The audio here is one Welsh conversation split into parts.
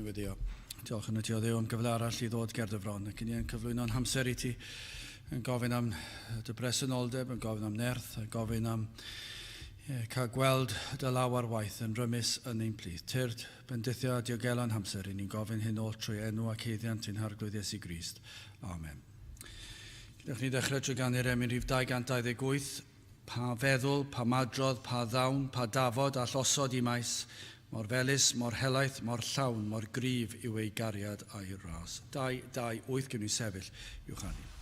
weddio. Diolch yn y ti o Dduw am gyfle arall i ddod ger dy fron ac i ni yn cyflwyno'n hamser i ti, yn gofyn am dy bresenoldeb, yn gofyn am nerth, yn gofyn am cael gweld dy law ar waith yn rymus yn ein plith. Tyrd, bendithio a diogelo'n hamser i ni'n gofyn hyn oll trwy enw ac haeddiant ein Harglwydd Iesu Grist. Amen. Gadewch ni ddechrau trwy ganu'r emyn rhif 228. Pa feddwl, pa madrodd, pa ddawn, pa dafod all osod i maes, mor felys, mor helaeth, mor llawn, mor gryf yw ei gariad a'i ras. 2, 2, 8, gewn ni sefyll i'w chanu.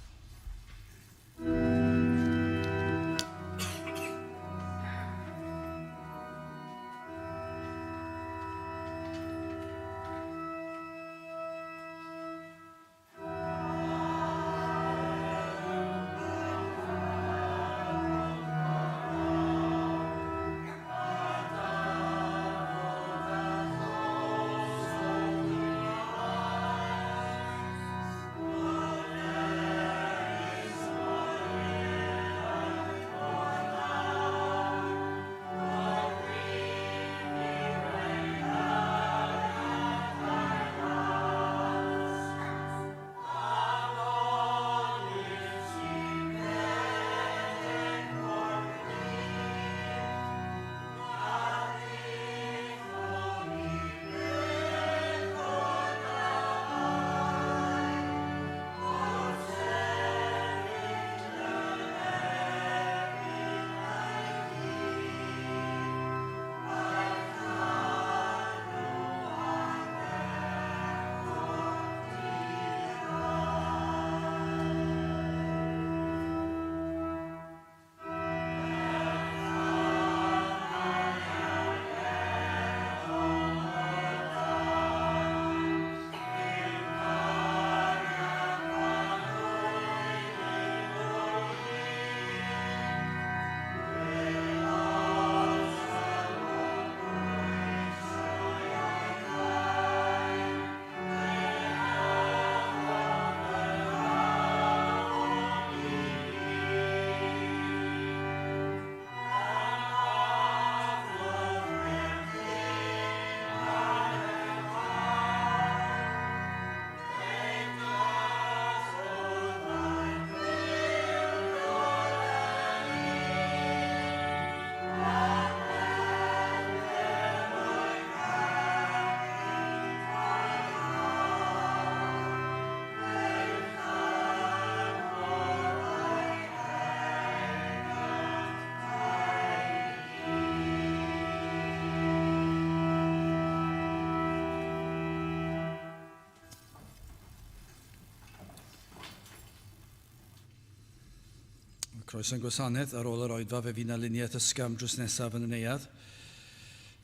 Croeso i'n gwasanaeth ar ôl yr oedfa fe fydd 'na luniaeth ysgafn drws nesaf yn y neuadd.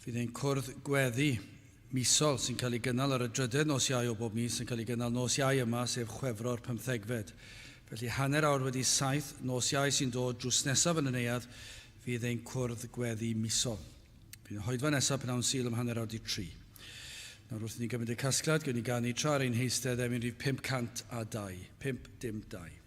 Fydd ein cwrdd gweddi misol sy'n cael ei gynnal ar y drydedd nos Iau o bob mis yn cael ei gynnal nos Iau yma, sef Chwefror pymthegfed. Felly 7:30 nos Iau sy'n dod drws nesaf yn y neuadd fydd ein cwrdd gweddi misol. Bydd y hoedfa nesaf pnawn Sul am 2:30. Nawr wrth i ni gymryd y casgliad, gewn ni ganu tra ar ein heistedd emyn rhif 502. 5 dim 2.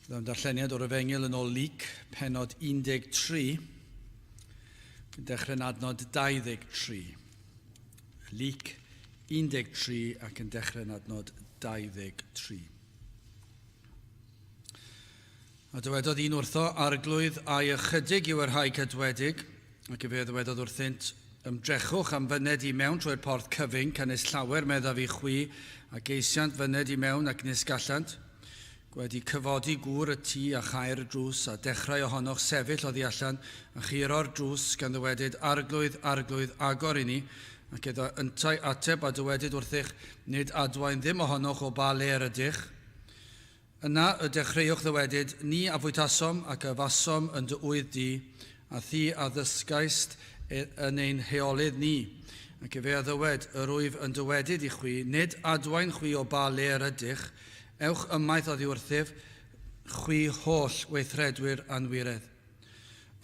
Byddwn darlleniad o'r Efengyl yn ôl Luc, penod 13, yn dechrau'n adnod 23. Luc 13 ac yn dechrau'n adnod 23. A dywedodd un wrtho, Arglwydd, ai ychydig yw y rhai cadwedig? Ac efe a ddywedodd wrthynt, Ymdrechwch am fyned i mewn trwy'r porth cyfyng, canys llawer meddaf i chwi, a geisiant fyned i mewn ac nis gallant. Gwedi cyfodi gŵr y tŷ a chau'r drws, a dechrau ohonoch sefyll oddi allan, a churo'r drws, gan ddywedyd, Arglwydd, Arglwydd, agor i ni. Ac iddo yntau ateb a dywedyd wrthych, Nid adwaen ddim ohonoch o ba le yr ydych. Yna y dechreuwch ddywedyd, Ni a fwytasom ac a yfasom yn dy ŵydd di, a thi a ddysgaist yn ein heolydd ni. Ac efe a ddywed, Yr wyf yn dywedyd i chwi, nid adwaen chwi o ba le yr ydych, ewch ymaith oddi wrthyf, chwi holl weithredwyr anwiredd.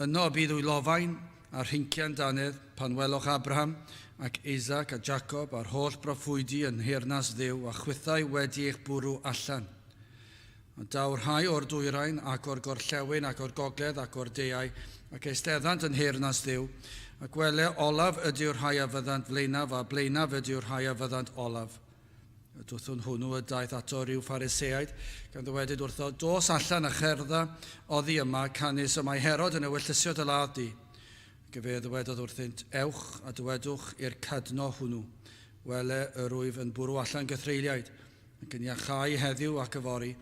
Yno y bydd wylofain a rhincian dannedd, pan weloch Abraham, ac Isaac, a Jacob, a'r holl broffwydi yn nheyrnas Dduw, a chwithau wedi eich bwrw allan. A daw rhai o'r dwyrain, ac o'r gorllewin, ac o'r gogledd, ac o'r deau, ac eisteddant yn nheyrnas Dduw. Ac wele, olaf ydyw'r rhai a fyddant flaenaf, a blaenaf ydyw'r rhai a fyddant olaf. Y dwthwn hwnnw y daeth ato rhyw Phariseaid, gan ddywedyd wrtho, Dos allan a cherdda oddi yma, canys y mae Herod yn ewyllysio dy ladd di. Ac efe a ddywedodd wrthynt, Ewch a dywedwch i'r cadno hwnnw, Wele, yr wyf yn bwrw allan gythreuliaid, ac yn iachau heddiw ac yfory,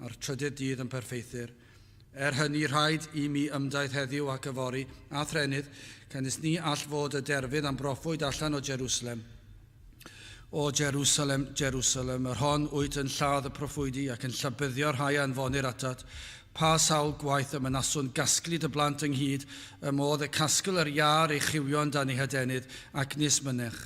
a'r trydydd dydd yn perffeithir. Er hynny rhaid i mi ymdaith heddiw ac yfory, a threnydd, canys ni all fod y derfydd am broffwyd allan o Jerusalem. O Jerusalem, Jerusalem, yr hon wyt yn lladd y proffwydi ac yn llybyddio'r rhai a anfonir atat, pa sawl gwaith y mynaswn gasglu dy blant ynghyd, y modd y casgl yr iâr ei chywion dan ei hadenydd, ac nis mynnech.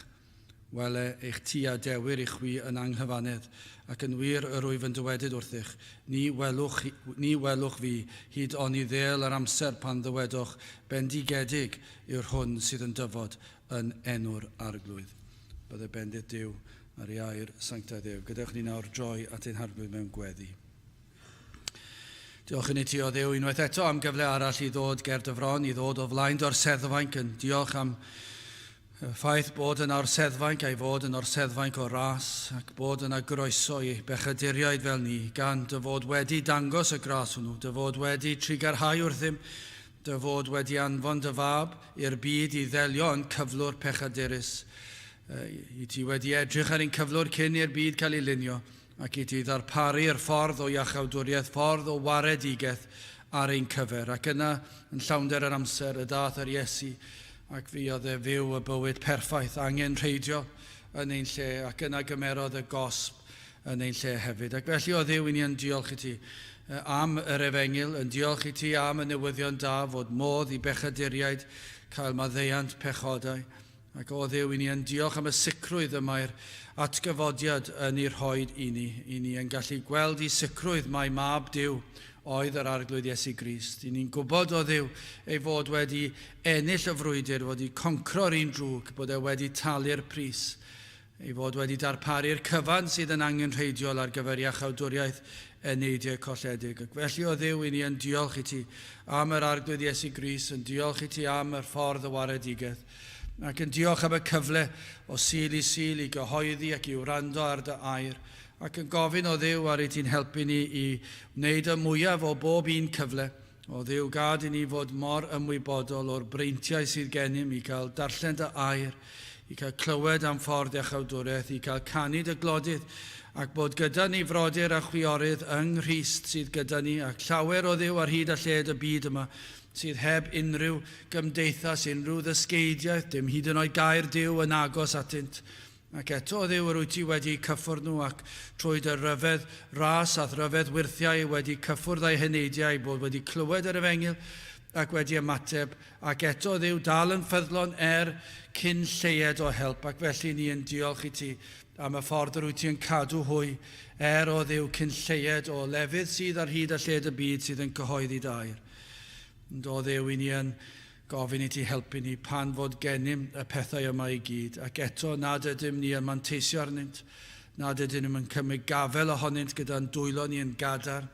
Wele, eich tŷ a dewir i chwi yn anghyfannedd, ac yn wir yr wyf yn dywedyd wrthych, ni welwch, ni welwch fi, hyd oni ddêl yr amser pan ddywedoch, Bendigedig yw'r hwn sydd yn dyfod yn enw'r Arglwydd. Bydde bendith Duw ar ei air sanctaidd ef. Gadewch ni nawr droi at ein Harglwydd mewn gweddi. Diolch yn i ti o Dduw unwaith eto am gyfle arall i ddod ger dy fron, i ddod o flaen dy orseddfainc yn diolch am y ffaith bod yna orseddfainc a'i fod yn orseddfainc o ras ac bod yna groeso i bechaduriaid fel ni gan dy fod wedi dangos y gras hwnnw, dy fod wedi trugarhau wrthym Dy fod wedi anfon dy Fab i'r byd i ddelio â'n cyflwr pechadurus. I ti wedi edrych ar ein cyflwr cyn i'r byd cael ei lunio, ac i ti ddarparu'r ffordd o iachawdwriaeth, ffordd o waredigaeth ar ein cyfer. Ac yna, yn llawnder yr amser, y daeth yr Iesu, ac fuodd e fyw y bywyd perffaith, angenrheidiol yn ein lle, ac yna gymerodd y gosb yn ein lle hefyd. Ac felly, o Dduw, i ni yn diolch i ti am yr efengyl, yn diolch i ti am y newyddion da fod modd i bechaduriaid cael maddeuant pechodau. Ac o Dduw, i ni yn diolch am y sicrwydd y mae'r atgyfodiad yn ei rhoi i ni. I ni yn gallu gweld i sicrwydd mai Mab Duw oedd yr Arglwydd Iesu Grist. I ni'n gwybod o Dduw ei fod wedi ennill y frwydr, wedi concro'r un drwg, bod e wedi talu'r pris. Ei fod wedi darparu'r cyfan sydd yn angenrheidiol ar gyfer iachawdwriaeth eneidiau colledig. Ac felly, o Dduw, i ni yn diolch i ti am yr Arglwydd Iesu Grist, yn diolch i ti am yr ffordd y waredigaeth, ac yn diolch am y cyfle o Sul i Sul i gyhoeddi ac i wrando ar dy air, ac yn gofyn o Dduw ar i ti'n helpu ni i wneud y mwyaf o bob un cyfle. O Dduw, gad i ni fod mor ymwybodol o'r breintiau sydd gennym i gael darllen dy air, i cael clywed am ffordd iachawdwriaeth, i cael canu dy glodydd, ac bod gyda ni frodyr a chwiorydd yng Nghrist sydd gyda ni, ac llawer o Dduw ar hyd a lled y byd yma, sydd heb unrhyw gymdeithas, unrhyw ddysgeidiaeth, dim hyd yn oed gair Duw yn agos atynt. Ac eto, o Dduw, yr wyt ti wedi cyffwrdd nhw, ac trwy dy ryfedd ras a'th ryfedd wyrthiau wedi cyffwrdd â'u heneidiau, bod wedi clywed yr efengyl ac wedi ymateb, ac eto, o Dduw, dal yn ffyddlon er cyn lleied o help, ac felly ni yn diolch i ti am y ffordd yr wyt ti yn cadw hwy, er, o Dduw, cyn lleied o lefydd sydd ar hyd a lled y byd sydd yn cyhoeddi dy air. Ond, o Dduw, i ni yn Gofyn i ti helpu ni pan fod gennym y pethau yma i gyd, ac eto nad ydym ni yn manteisio arnynt, nad ydym yn cymryd gafael ohonynt gyda'n dwylo ni yn gadarn.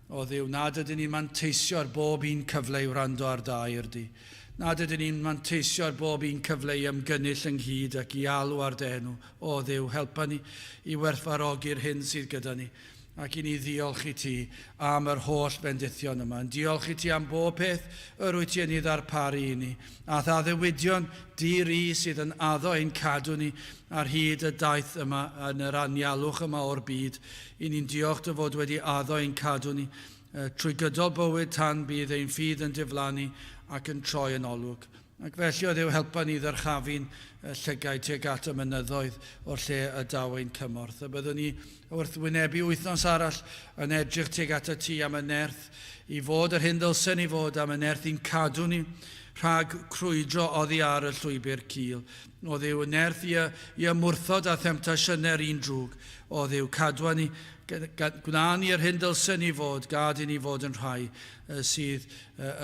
O Dduw, nad ydyn ni'n manteisio ar bob un cyfle i wrando ar dy air di. Nad ydyn ni'n manteisio ar bob un cyfle i ymgynnull ynghyd ac i alw ar dy enw. O Dduw, helpa ni i werthfawrogi'r hyn sydd gyda ni ac i ni ddiolch i ti am yr holl fendithion yma. Yn diolch i ti am bob peth yr wyt ti yn ei ddarparu i ni, a'th addewidion di-ri sydd yn addo ein cadw ni ar hyd y daith yma yn yr anialwch yma o'r byd. I ni'n diolch dy fod wedi addo ein cadw ni trwy gydol bywyd tan bydd ein ffydd yn diflannu ac yn troi yn olwg. Ac felly, o Dduw, helpa ni ddyrchafu'n llygaid tuag at y mynyddoedd o'r lle y daw ein cymorth. A byddwn ni wrth wynebu wythnos arall yn edrych tuag atat ti am y nerth i fod yr hyn ddylsen ni fod, am y nerth i'n cadw ni rhag crwydro oddi ar y llwybr cul. O Dduw, y nerth i, i ymwrthod â themtasiynau'r un drwg. O Dduw, cadwa ni, gwna ni yr hyn dylsen ni fod, gad i ni fod yn rhai sydd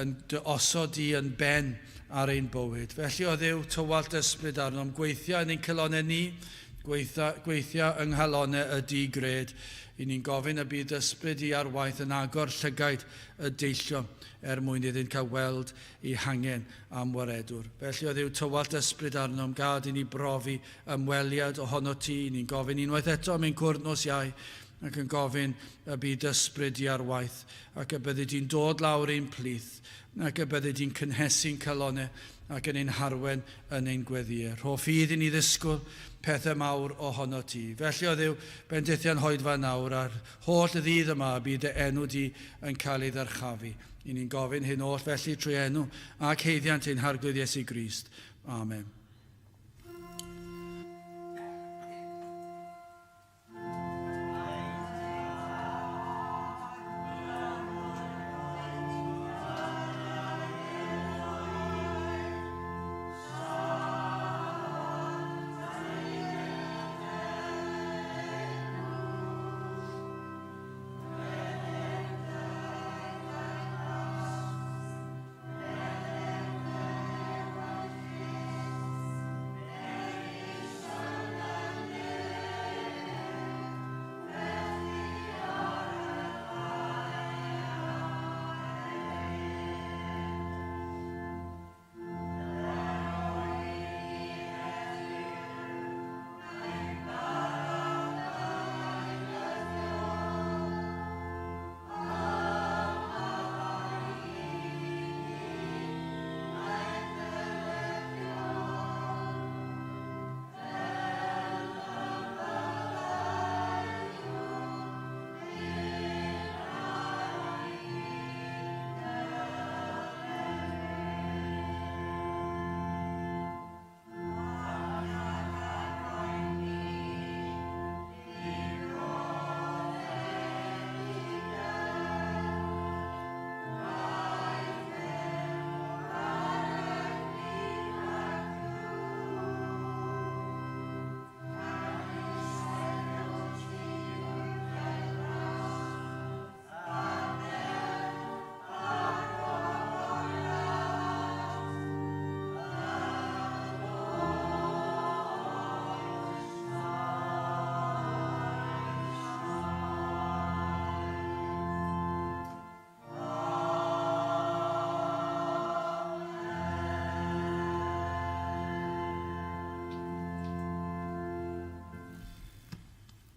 yn dy osod di yn ben ar ein bywyd. Felly, o Dduw, tywallt ysbryd arnom, gweithia yn ein calonnau ni, gweithia, gweithia yng nghalonnau y di-gred. I ni'n gofyn y bydd ysbryd i ar waith yn agor llygaid y deillio er mwyn iddynt cael weld eu hangen am waredwr. Felly, o Dduw, tywallt ysbryd arnom, gad i ni brofi ymweliad ohono ti. I ni'n gofyn unwaith eto am ein cwrdd nos Iau, ac yn gofyn y bydd ysbryd di ar waith, ac y byddi di'n dod lawr ein plith, ac y byddi di'n cynhesu'n calonnau ac yn ein harwen yn ein gweddïau. Rho ffydd i ni ddisgwyl pethau mawr ohono ti. Felly, o Dduw, bendithia'n hoedfa nawr a'r holl ddydd yma y bydd dy enw di yn cael ei ddyrchafu. I ni'n gofyn hyn oll felly trwy enw ac haeddiant ein Harglwydd Iesu Grist. Amen.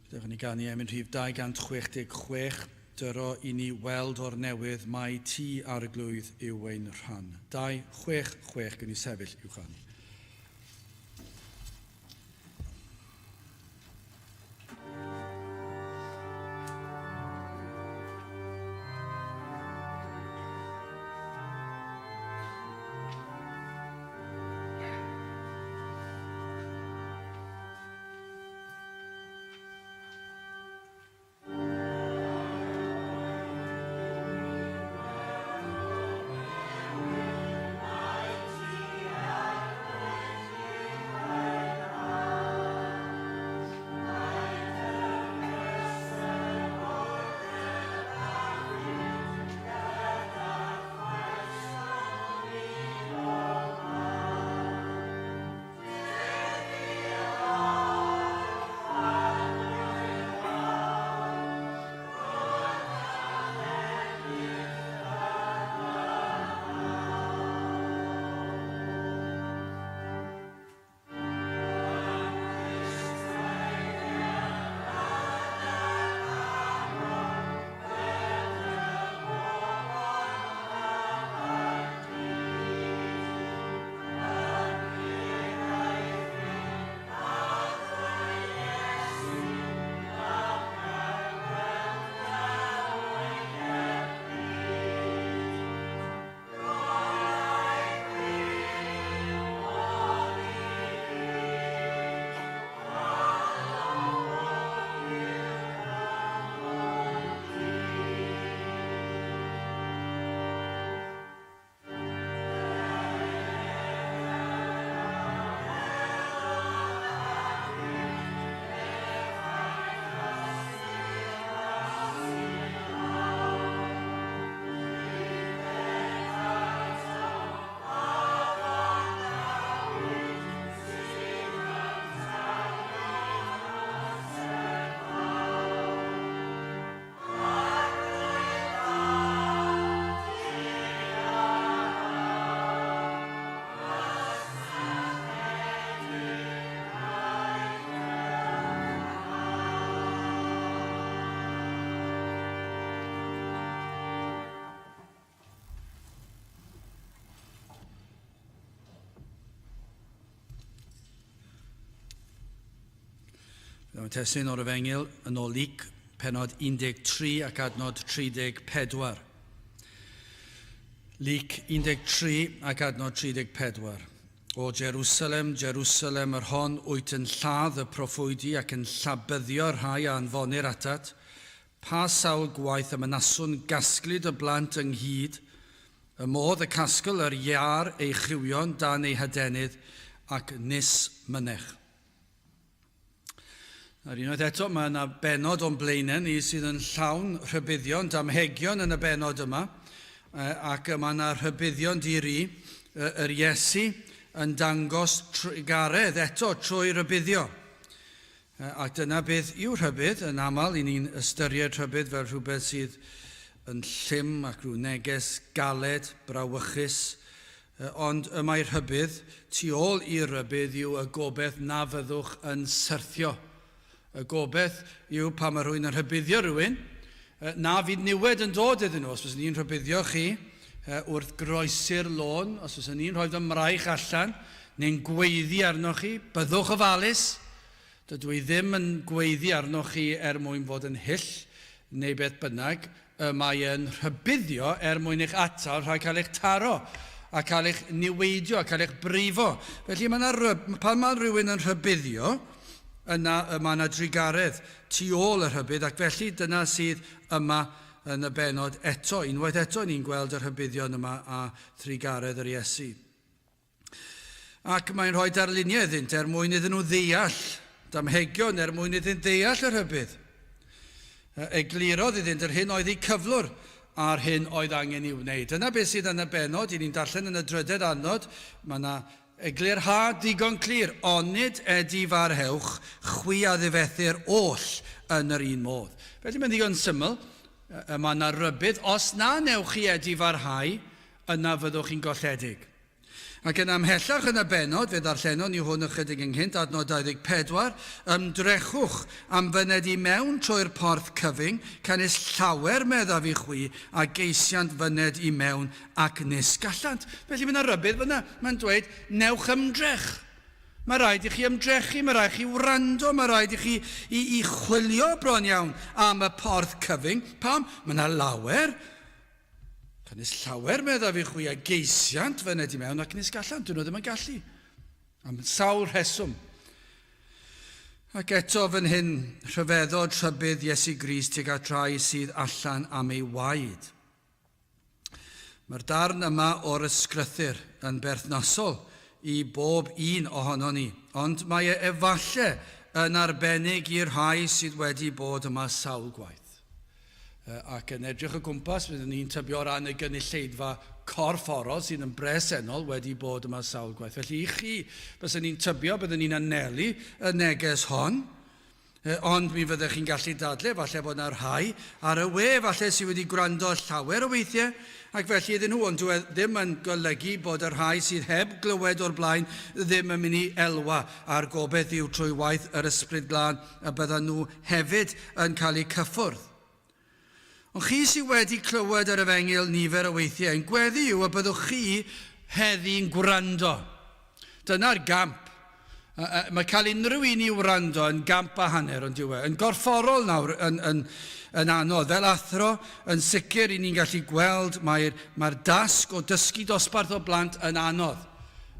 Dewch i ni ganu emyn rhif 266, dyro i ni weld o'r newydd mai ti arglwydd yw ein rhan. 2, 6, 6, gwn i sefyll i'w chanu. Dyma testun o'r Efengyl yn ôl Luc, pennod 13 ac adnod 34. Luc 13 ac adnod 34. O Jerusalem, Jerusalem, yr hon wyt yn lladd y proffwydi ac yn llabyddio'r rhai a anfonir atat, pa sawl gwaith y mynaswn gasglu dy blant ynghyd, y modd y casgl yr iâr ei chywion dan ei hadenydd, ac nis mynech. Ar unwaith eto, mae yna bennod o'n blaenau ni sydd yn llawn rhybuddion, damhegion yn y bennod yma, ac mae yna rhybuddion di-ri, yr Iesu yn dangos trugaredd eto trwy rybuddio. Ac dyna beth yw rhybudd, yn aml i ni'n ystyried rhybudd fel rhywbeth sydd yn llym ac rhyw neges galed, brawychus, Ond y mae rhybudd, tu ôl i'r rhybudd yw y gobaith na fyddwch yn syrthio. Y gobaith yw pan mae rhywun yn rhybuddio rhywun, na fydd niwed yn dod iddyn nhw. Os fyswn i'n rhybuddio chi wrth groesi'r lôn, os fyswn i'n rhoi fy mraich allan neu'n gweiddi arnoch chi, byddwch ofalus. Dydw i ddim yn gweiddi arnoch chi er mwyn fod yn hyll neu beth bynnag, y mae e'n rhybuddio er mwyn eich atal rhag cael eich taro a cael eich niweidio a cael eich brifo. Felly mae yna, pan mae rhywun yn rhybuddio, yna y mae yna drugaredd tu ôl y rhybudd, ac felly dyna sydd yma yn y bennod eto. Unwaith eto ni'n gweld y rhybuddion yma a thrugaredd yr Iesu. Ac mae'n rhoi darluniau iddynt er mwyn iddyn nhw ddeall, damhegion er mwyn iddynt ddeall y rhybudd. Eglurodd iddynt yr hyn oedd eu cyflwr a'r hyn oedd angen i'w wneud. Dyna beth sydd yn y bennod, i ni'n darllen yn y drydedd adnod, mae yna eglurhad digon clir, onid edifarhewch chwi a ddifethir oll yn yr un modd. Felly mae'n ddigon syml, mae yna rybudd, os na newch chi edifarhau, yna fyddwch chi'n golledig. Ac yna ymhellach yn y bennod, fe ddarllenon ni hwn ychydig ynghynt, adnod 24, Ymdrechwch am fyned i mewn trwy'r porth cyfyng, canys llawer, meddaf i chwi, a geisiant fyned i mewn ac nis gallant. Felly mae yna rybudd fyna. Mae'n dweud, newch ymdrech. Mae rhaid i chi ymdrechu, mae rhaid i chi wrando, mae rhaid i chi i, i chwilio bron iawn am y porth cyfyng. Pam? Mae yna lawer. Canys llawer, meddaf i chwi, a geisiant fyned i mewn ac nis gallant, dyn nhw ddim yn gallu. Am sawl rheswm. Ac eto fan hyn, rhyfeddod rhybudd Iesu Grist tuag at rai sydd allan am ei waed. Mae'r darn yma o'r ysgrythur yn berthnasol i bob un ohonon ni, ond mae e efalle yn arbennig i'r rhai sydd wedi bod yma sawl gwaith. Ac yn edrych o gwmpas, byddwn ni'n tybio o ran y gynulleidfa corfforol sydd yn bresennol wedi bod yma sawl gwaith. Felly i chi, byswn ni'n tybio byddwn ni'n anelu y neges hon, ond mi fyddech chi'n gallu dadle, falle bod yna rhai ar y we, falle sydd wedi gwrando llawer o weithiau, Ac felly iddyn nhw, ond dyw e ddim yn golygu bod y rhai sydd heb glywed o'r blaen ddim yn mynd i elwa, a'r gobaith yw trwy waith yr Ysbryd Glân y byddan nhw hefyd yn cael eu cyffwrdd. Ond chi sydd wedi clywed yr efengyl nifer o weithiau, ein gweddi yw y byddwch chi heddi'n gwrando. Dyna'r gamp. Mae cael unrhyw un i wrando yn gamp a hanner, ond yw e? Yn gorfforol nawr yn, yn, yn anodd. Fel athro, yn sicr, i ni'n gallu gweld mae'r mae dasg o dysgu dosbarth o blant yn anodd.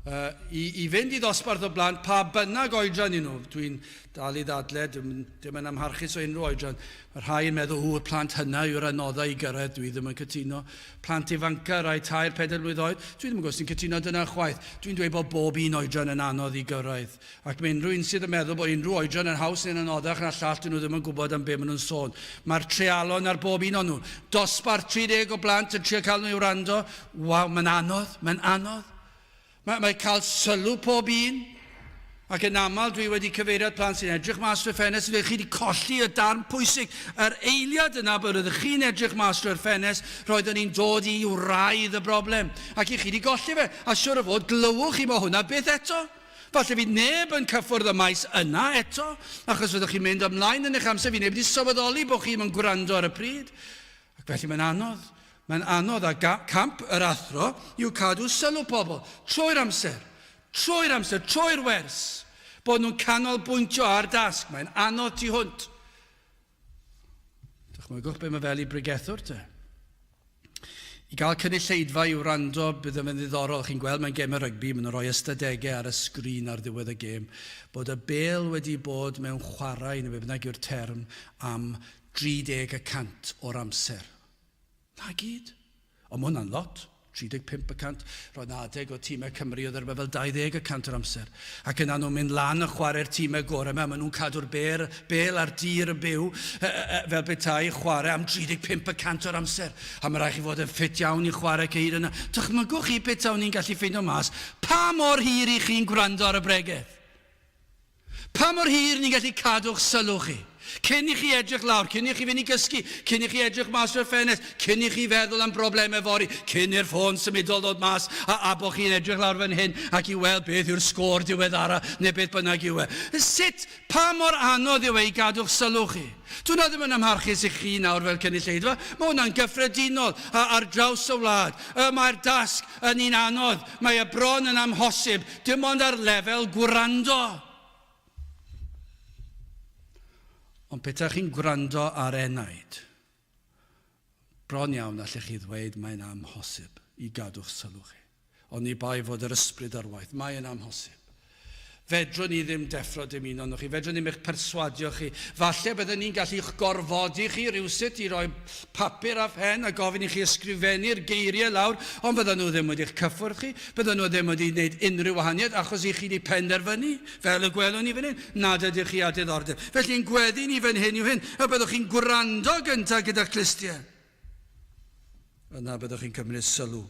Uh, i, I fynd i ddosbarth o blant, pa bynnag oedran i nhw, dwi'n dal i ddadle, dim, dim yn amharchus o unrhyw oedran. Mae rhai yn meddwl, ww, y plant hynna yw'r anoddau i gyrraedd, dwi ddim yn cytuno. Plant ifanca, rai tair, pedair mlwydd oed, dwi ddim yn gwybod os ti'n cytuno dyna chwaith. Dwi'n dweud bod bob un oedran yn anodd i gyrraedd. Ac mae unrhyw un sydd yn meddwl bod unrhyw oedran yn haws neu'n anoddach na'r llall, dyn nhw ddim yn gwybod am be maen nhw'n sôn. Mae'r treialon ar bob un o'n nhw. Dosbarth 30 o blant yn trio cael nhw i wrando, waw, mae'n anodd, mae'n anodd. Mae, mae cael sylw pob un. Ac yn aml dwi wedi cyfeirio at plant sy'n edrych mas drwy'r ffenest yn dweud chi wedi colli y darn pwysig. Yr eiliad yna bod ydych chi'n edrych mas drwy'r ffenest, roeddwn i'n dod i wraidd y broblem. Ac i chi wedi golli fe. A siwr o fod, glywch chi mo hwnna byth eto. Falle fydd neb yn cyffwrdd y maes yna eto, achos fyddwch chi'n mynd ymlaen yn eich amser, fydd neb wedi sylweddoli bod chi ddim yn gwrando ar y pryd. Ac felly mae'n anodd. Mae'n anodd a camp yr athro yw cadw sylw pobl trwy'r amser. Trwy'r amser, trwy'r wers. Bod nhw'n canolbwyntio ar dasg. Mae'n anodd tu hwnt. Dychmygwch be mae fel i bregethwr te. I gael cynulleidfa i wrando, bydd yn ddiddorol. Chi'n gweld mewn gemau rygbi, maen nhw'n rhoi ystadegau ar y sgrin ar ddiwedd y gêm, bod y bêl wedi bod mewn chwarae, neu be bynnag yw'r term, am 30 y cant o'r amser. Na gyd. Ond mae hwnna'n lot. 35 y cant. Roedd 'na adeg o tîmau Cymru oedd ar rywbeth fel 20 y cant o'r amser. Ac yna nhw'n mynd lan a chwarae'r tîmau gorau yma. Maen nhw'n cadw'r bêl, bêl ar dir yn byw fel petai chwarae am 35 y cant o'r amser. A mae rhaid chi fod yn ffit iawn i chwarae cyhyd yna. Dychmygwch chi petawn ni'n gallu ffeindio mas pa mor hir i chi'n gwrando ar y bregeth. Pa mor hir ni'n gallu cadw'ch sylw chi? Cyn i chi edrych lawr, cyn i chi fynd i gysgu, cyn i chi edrych mas o'r ffenest, cyn i chi feddwl am broblemau fory, cyn i'r ffôn symudol ddod mas a, a bod chi'n edrych lawr fan hyn ac i weld beth yw'r sgôr diweddara neu beth bynnag yw e. Sut, pa mor anodd yw e i gadw'ch sylw chi? Dw hwnna ddim yn amharchus i chi nawr fel cynulleidfa, mae hwnna'n gyffredinol ar draws y wlad. Y mae'r dasg yn un anodd, mae e bron yn amhosib, dim ond ar lefel gwrando. Ond petaech chi'n gwrando ar enaid, bron iawn allech chi ddweud mae'n amhosib i gadw'ch sylw chi. Oni bai fod yr ysbryd ar waith. Mae yn amhosib. Fedrwn ni ddim deffro dim un ohonoch chi. Fedrwn ni ddim eich perswadio chi. Falle bydden ni'n gallu'ch gorfodi chi rywsut i roi papur a phen a gofyn i chi ysgrifennu'r geiriau lawr, ond bydden nhw ddim wedi'ch cyffwrdd chi. Bydden nhw ddim wedi gwneud unrhyw wahaniaeth achos i chi wedi penderfynu, fel y gwelwn ni fan hyn, nad ydych chi â diddordeb. Felly ein gweddi ni fan hyn yw hyn, y byddwch chi'n gwrando gyntaf gyda'ch clustiau. Yna byddwch chi'n cymryd sylw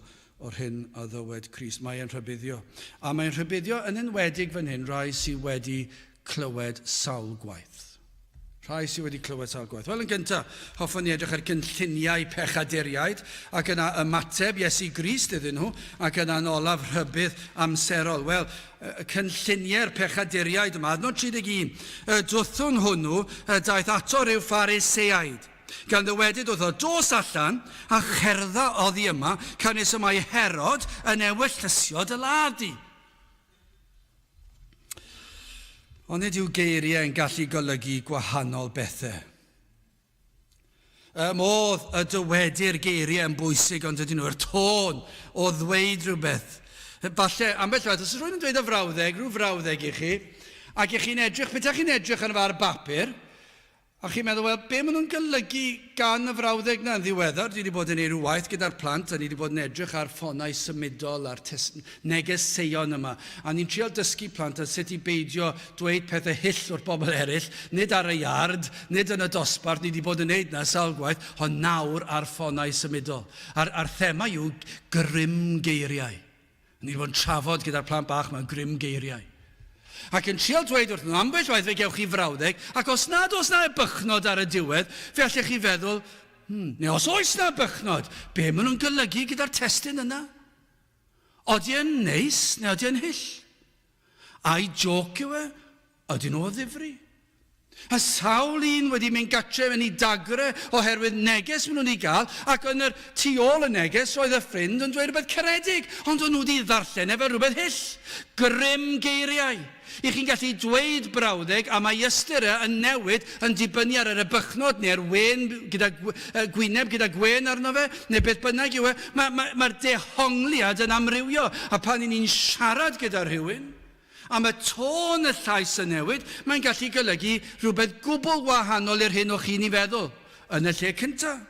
o'r hyn a ddywed Crist. Mae e'n rhybuddio. A mae'n rhybuddio yn enwedig fan hyn rai sydd wedi clywed sawl gwaith. Rhai sydd wedi clywed sawl gwaith. Wel, yn gyntaf, hoffwn ni edrych ar gynlluniau pechaduriaid, ac yna ymateb Iesu Grist iddyn nhw, ac yna'n olaf rhybudd amserol. Wel, cynlluniau'r pechaduriaid yma, adnod 31, y dwthwn hwnnw daeth ato rhyw Phariseaid, Gan ddywedyd wrtho, Dos allan, a cherdda oddi yma, canys y mae Herod yn ewyllysio dy ladd di. Onid yw geiriau yn gallu golygu gwahanol bethau? Y modd y dywedir geiriau yn bwysig, ond ydyn nhw, yr tôn o ddweud rhywbeth. Falle, ambell waith, os oes rhywun yn dweud y frawddeg, rhyw frawddeg i chi, ac i chi'n edrych, petaech chi'n edrych arno fe ar bapur, A chi'n meddwl, wel, be maen nhw'n golygu gan y frawddeg 'na? Yn ddiweddar, dwi wedi bod yn neud rhyw waith gyda'r plant, a ni wedi bod yn edrych ar ffonau symudol a'r negeseuon yma. A ni'n trial dysgu plant ar sut i beidio dweud pethau hyll wrth bobl eraill, nid ar y iard, nid yn y dosbarth, ni wedi bod yn neud 'na sawl gwaith, ond nawr ar ffonau symudol. A'r, a'r thema yw grym geiriau. Ni wedi bod yn trafod gyda'r plant bach mewn grym geiriau. Ac yn trial dweud wrthyn nhw, ambell waith fe gewch chi frawddeg, ac os nad oes 'na ebychnod ar y diwedd, fe allech chi feddwl, hmm, neu os oes 'na ebychnod, be maen nhw'n golygu gyda'r testun yna? Odi e'n neis neu odi e'n hyll? Ai jôc yw e? Ydyn nhw o ddifri? A sawl un wedi mynd gartref yn ei dagre oherwydd neges maen nhw'n ei gael, ac yn yr tu ôl y neges roedd y ffrind yn dweud rhywbeth caredig, ond o'n nhw wedi ddarllen e fel rhywbeth hyll. Grym geiriau. I chi'n gallu dweud brawddeg a mae ystyr e yn newid yn dibynnu ar yr ebychnod neu'r wên gyda gwyneb gyda gwên arno fe, neu beth bynnag yw e. Mae'r mae, mae dehongliad yn amrywio, a pan 'y ni'n siarad gyda rhywun, Am y tôn y llais yn newid, mae'n gallu golygu rhywbeth gwbl wahanol i'r hyn o'ch chi'n ei feddwl yn y lle cyntaf.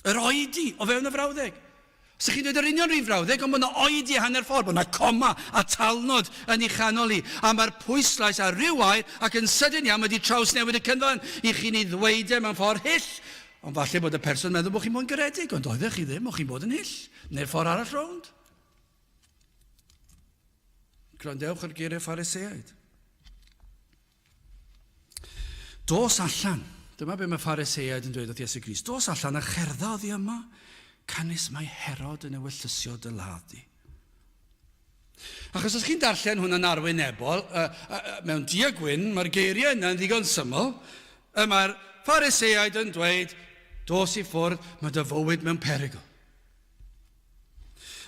Yr oedi o fewn y frawddeg. Os ydych chi'n dweud yr union run frawddeg, ond bod yna oedi hanner ffordd, bod yna coma a talnod yn ei chanol hi, a mae'r pwyslais ar ryw air ac yn sydyn iawn wedi trawsnewid y cynfan i chi'n ei ddweud e mewn ffordd hyll. Ond falle bod y person yn meddwl bod chi'n bod yn garedig, ond oeddech chi ddim, o'ch chi'n bod yn hyll. Neu'r ffordd arall rownd. Gwrandewch ar geiriau Phariseaid. Dos allan. Dyma be mae Phariseaid yn dweud wrth Iesu Grist. Dos allan a cherdda oddi yma, canys mae Herod yn ewyllysio dy ladd di. Achos os chi'n darllen hwnna'n arwynebol, uh, uh, uh, mewn du a gwyn, mae'r geiriau yna'n ddigon syml. Y mae'r Phariseaid yn dweud, dos i ffwrdd, mae dy fywyd mewn perygl.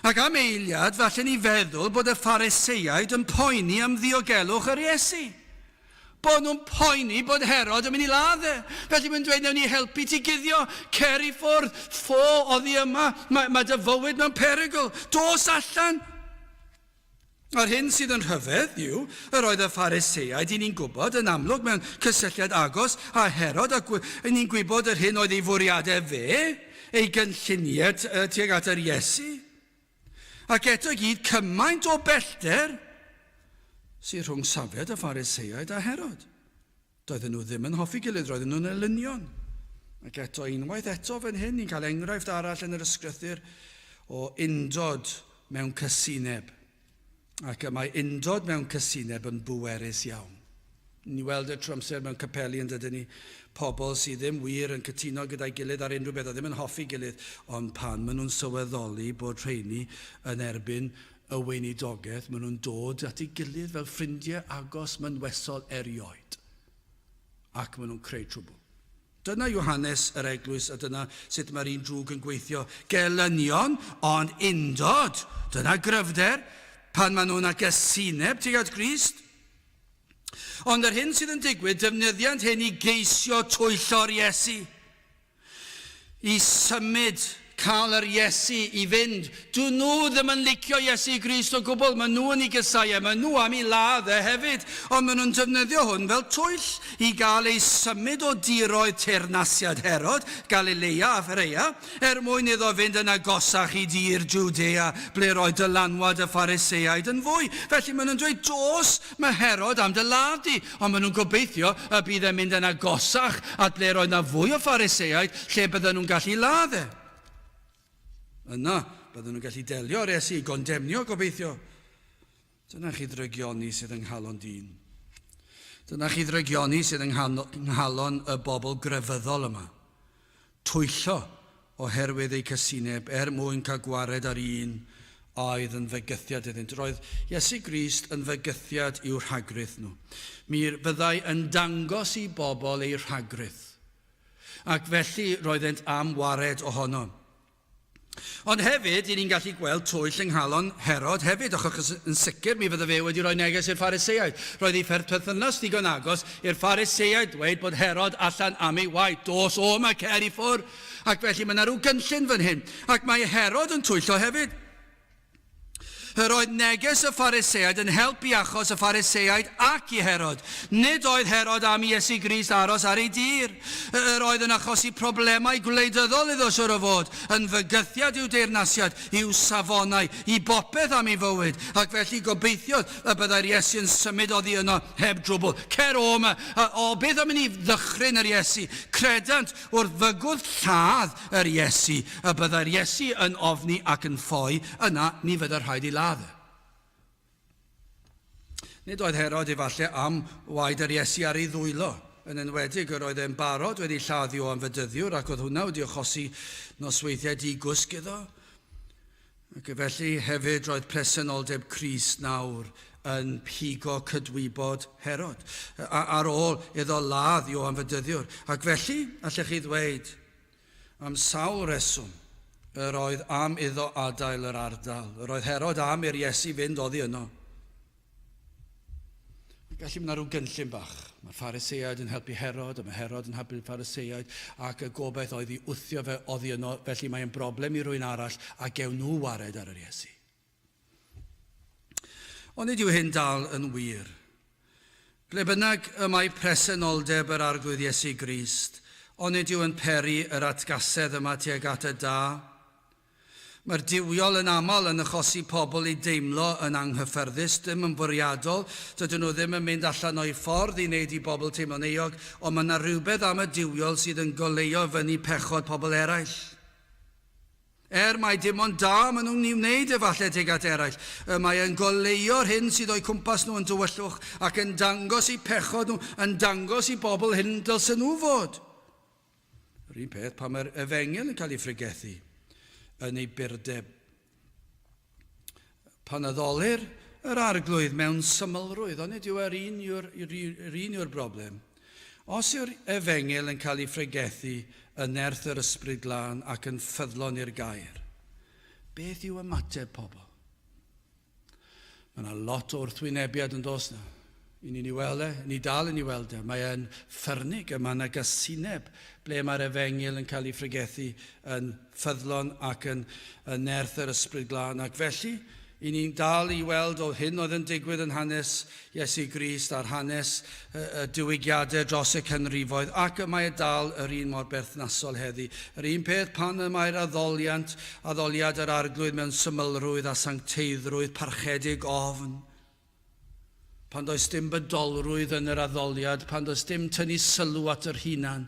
Ac am eiliad, falle ni feddwl bod y Phariseiaid yn poeni am ddiogelwch yr Iesu. Bod nhw'n poeni bod Herod yn mynd i ladd e. Felly mae'n dweud, newn ni helpu ti guddio, cer i ffwrdd, ffo oddi yma, mae, mae dy fywyd mewn perygl, dos allan. A'r hyn sydd yn rhyfedd yw, yr oedd y Phariseiaid, i ni'n gwybod, yn amlwg mewn cysylltiad agos â Herod, ac i ni'n gwybod yr hyn oedd ei fwriadau fe, ei gynlluniau tuag at yr Iesu. Ac eto i gyd, cymaint o bellter sydd rhwng safiad y Phariseiaid a Herod. Doedden nhw ddim yn hoffi gilydd, roedden nhw'n elynion. Ac eto, unwaith eto fan hyn, ni'n cael enghraifft arall yn yr ysgrythur o undod mewn cysineb. Ac y mae undod mewn cysineb yn bwerus iawn. Ni weld y trwy amser mewn capeli yn dydyn ni, pobl sydd ddim wir yn cytuno gyda'i gilydd ar unrhyw beth a ddim yn hoffi gilydd, ond pan maen nhw'n sylweddoli bod rheini yn erbyn y weinidogaeth, maen nhw'n dod at ei gilydd fel ffrindiau agos mynwesol erioed. Ac maen nhw'n creu trwbl. Dyna yw hanes yr eglwys a dyna sut mae'r un drwg yn gweithio. Gelynion, ond undod. Dyna gryfder pan maen nhw'n agysineb tuag at Grist. Ond yr hyn sydd yn digwydd, defnyddiant hyn i geisio twyllo'r Iesu. I symud, cael yr Iesu i fynd. Dyn nhw ddim yn licio Iesu Grist o gwbl, maen nhw yn ei gysau e, maen nhw am ei ladd e hefyd, ond maen nhw'n defnyddio hwn fel twyll i gael ei symud o diroedd teyrnasiad Herod, Galilea a Pherea, er mwyn iddo fynd yn agosach i dir Jwdea, ble roedd dylanwad y Phariseaid yn fwy. Felly maen nhw'n dweud, Dos, mae Herod am dy ladd di. Ond maen nhw'n gobeithio y bydd e'n mynd yn agosach at ble roedd 'na fwy o Phariseaid lle bydden nhw'n gallu ladd e. Yna, bydden nhw'n gallu delio â'r Iesu, ei gondemnio, gobeithio. Dyna chi ddrygioni sydd yng nghalon dyn. Dyna chi ddrygioni sydd yng nghalon y bobl grefyddol yma. Twyllo oherwydd eu casineb er mwyn cael gwared ar un a oedd yn fygythiad iddynt. Roedd Iesu Grist yn fygythiad i'w rhagrith nhw. Mi fyddai yn dangos i bobl eu rhagrith, ac felly roeddent am wared ohono. Ond hefyd, i ni'n gallu gweld twyll yng nghalon Herod hefyd, achos yn sicr mi fydde fe wedi rhoi neges i'r Phariseaid. Roedd ei pherthynas digon agos i'r Phariseaid dweud bod Herod allan am ei waed. Dos o yma, cer i ffwrdd. Ac felly mae yna rhyw gynllun fan hyn. Ac mae Herod yn twyllo hefyd. Yr oedd neges y Phariseaid yn help i achos y Phariseaid ac i Herod. Nid oedd Herod am i Iesu Grist aros ar ei dir. Yr oedd yn achosi problemau gwleidyddol iddo, siwr o fod, yn fygythiad i'w deyrnasiad, i'w safonau, i bopeth am ei fywyd, ac felly gobeithiodd y byddai'r Iesu yn symud oddi yno heb drwbl. Cer o 'ma! O, beth am i ni ddychryn yr Iesu? Credant Wrth fygwth lladd yr Iesu, y byddai'r Iesu yn ofni ac yn ffoi, yna ni fyddai rhaid ei ladd e. Nid oedd Herod efallai am waed yr Iesu ar ei ddwylo, yn enwedig yr oedd e'n barod wedi lladd Ioan Fedyddiwr ac oedd hwnna wedi achosi nosweithiau di-gwsg iddo. Ac felly hefyd roedd presenoldeb Crist nawr yn pigo cydwybod Herod, ar ôl iddo ladd Ioan Fedyddiwr. Ac felly, allech chi ddweud, am sawl reswm, yr oedd am iddo adael yr ardal. Yr oedd Herod am i'r Iesu fynd oddi yno. Ac felly mae yna rhyw gynllun bach. Mae'r Phariseaid yn helpu Herod, a mae Herod yn helpu'r Phariseaid, ac y gobaith oedd i wthio fe oddi yno, felly mae'n broblem i rywun arall, a gewn nhw wared ar yr Iesu. Ond nid yw hyn dal yn wir. Ble bynnag y mae presenoldeb yr Arglwydd Iesu Grist, onid yw yn peri yr atgasedd yma tuag at y da? Mae'r duwiol yn aml yn achosi pobl i deimlo yn anghyffyrddus, dim yn fwriadol, dydyn nhw ddim yn mynd allan o'u ffordd i wneud i bobl teimlo'n euog, ond mae 'na rywbeth am y duwiol sydd yn goleuo fyny pechod pobl eraill. Er mai dim ond da maen nhw'n ei wneud efallai tuag at eraill, y mae e'n goleuo'r hyn sydd o'u cwmpas nhw yn dywyllwch ac yn dangos eu pechod nhw, yn dangos i bobl hyn dylsen nhw fod. Yr un peth pan mae'r efengyl yn cael ei phregethu yn ei burdeb. Pan addolir yr arglwydd mewn symlrwydd, onid yw yr un yw'r, yr un yw'r broblem. Os yw'r efengyl yn cael ei phregethu yn nerth yr ysbryd glân ac yn ffyddlon i'r gair, Beth yw ymateb pobl? Mae yna lot o wrthwynebiad yn dos na. I ni'n ei weld e, ni dal yn ei weld e. Mae e'n ffyrnig, mae yna gasineb ble mae'r efengyl yn cael ei phregethu yn ffyddlon ac yn, yn nerth yr ysbryd glân. Ac felly, i ni'n dal i weld o hyn oedd yn digwydd yn hanes Iesu Grist a'r hanes y, y diwygiadau dros y canrifoedd, ac y mae e dal yr un mor berthnasol heddi. Yr un peth pan y mae'r addoliant, addoliad yr Arglwydd mewn symlrwydd a sancteiddrwydd parchedig ofn, pan does dim bydolrwydd yn yr addoliad, pan does dim tynnu sylw at yr hunan,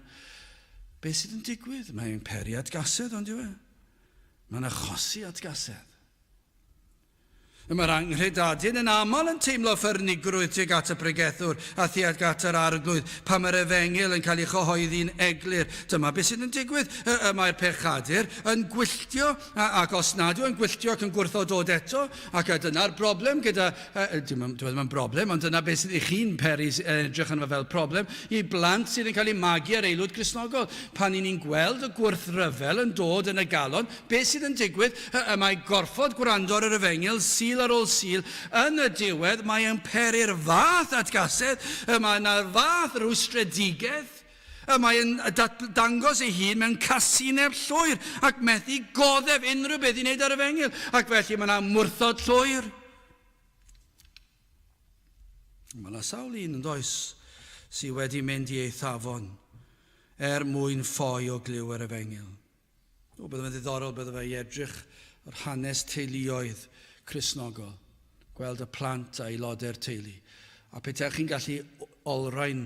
beth sydd yn digwydd? Mae'n peri atgasedd, ond yw e? Mae'n achosi atgasedd. Y mae'r anghredadun yn aml yn teimlo ffyrnigrwydd tuag at y pregethwr a thuag at yr Arglwydd pan mae'r efengyl yn cael ei chyhoeddi'n eglur. Dyma beth sydd yn digwydd. Y, y mae'r pechadur yn gwylltio, ac os nad yw yn gwylltio ac yn gwrthod dod eto, ac a dyna'r broblem gyda, dim yn, ddim yn broblem, ond dyna beth sydd i chi'n peri edrych arno fel problem, i blant sydd yn cael eu magu ar aelwyd Gristnogol. Pan i ni'n gweld y gwrthryfel yn dod yn y galon, Beth sydd yn digwydd? Y mae gorfod gwrando ar yr efengyl Sul ar ôl Sul. Yn y diwedd, mae e'n peri'r fath atgasedd, y mae yna'r fath rwystredigaeth, y mae e'n dangos ei hun mewn casineb llwyr ac methu goddef unrhyw beth i wneud â'r efengyl, ac felly mae yna mwrthod llwyr. Mae yna sawl un yn does sydd wedi mynd i eithafon er mwyn ffoi o glyw yr efengyl. O, bydde fe'n ddiddorol bydde fe i edrych ar hanes teuluoedd Cristnogol, gweld y plant a aelodau'r teulu, a petaech chi'n gallu olrhain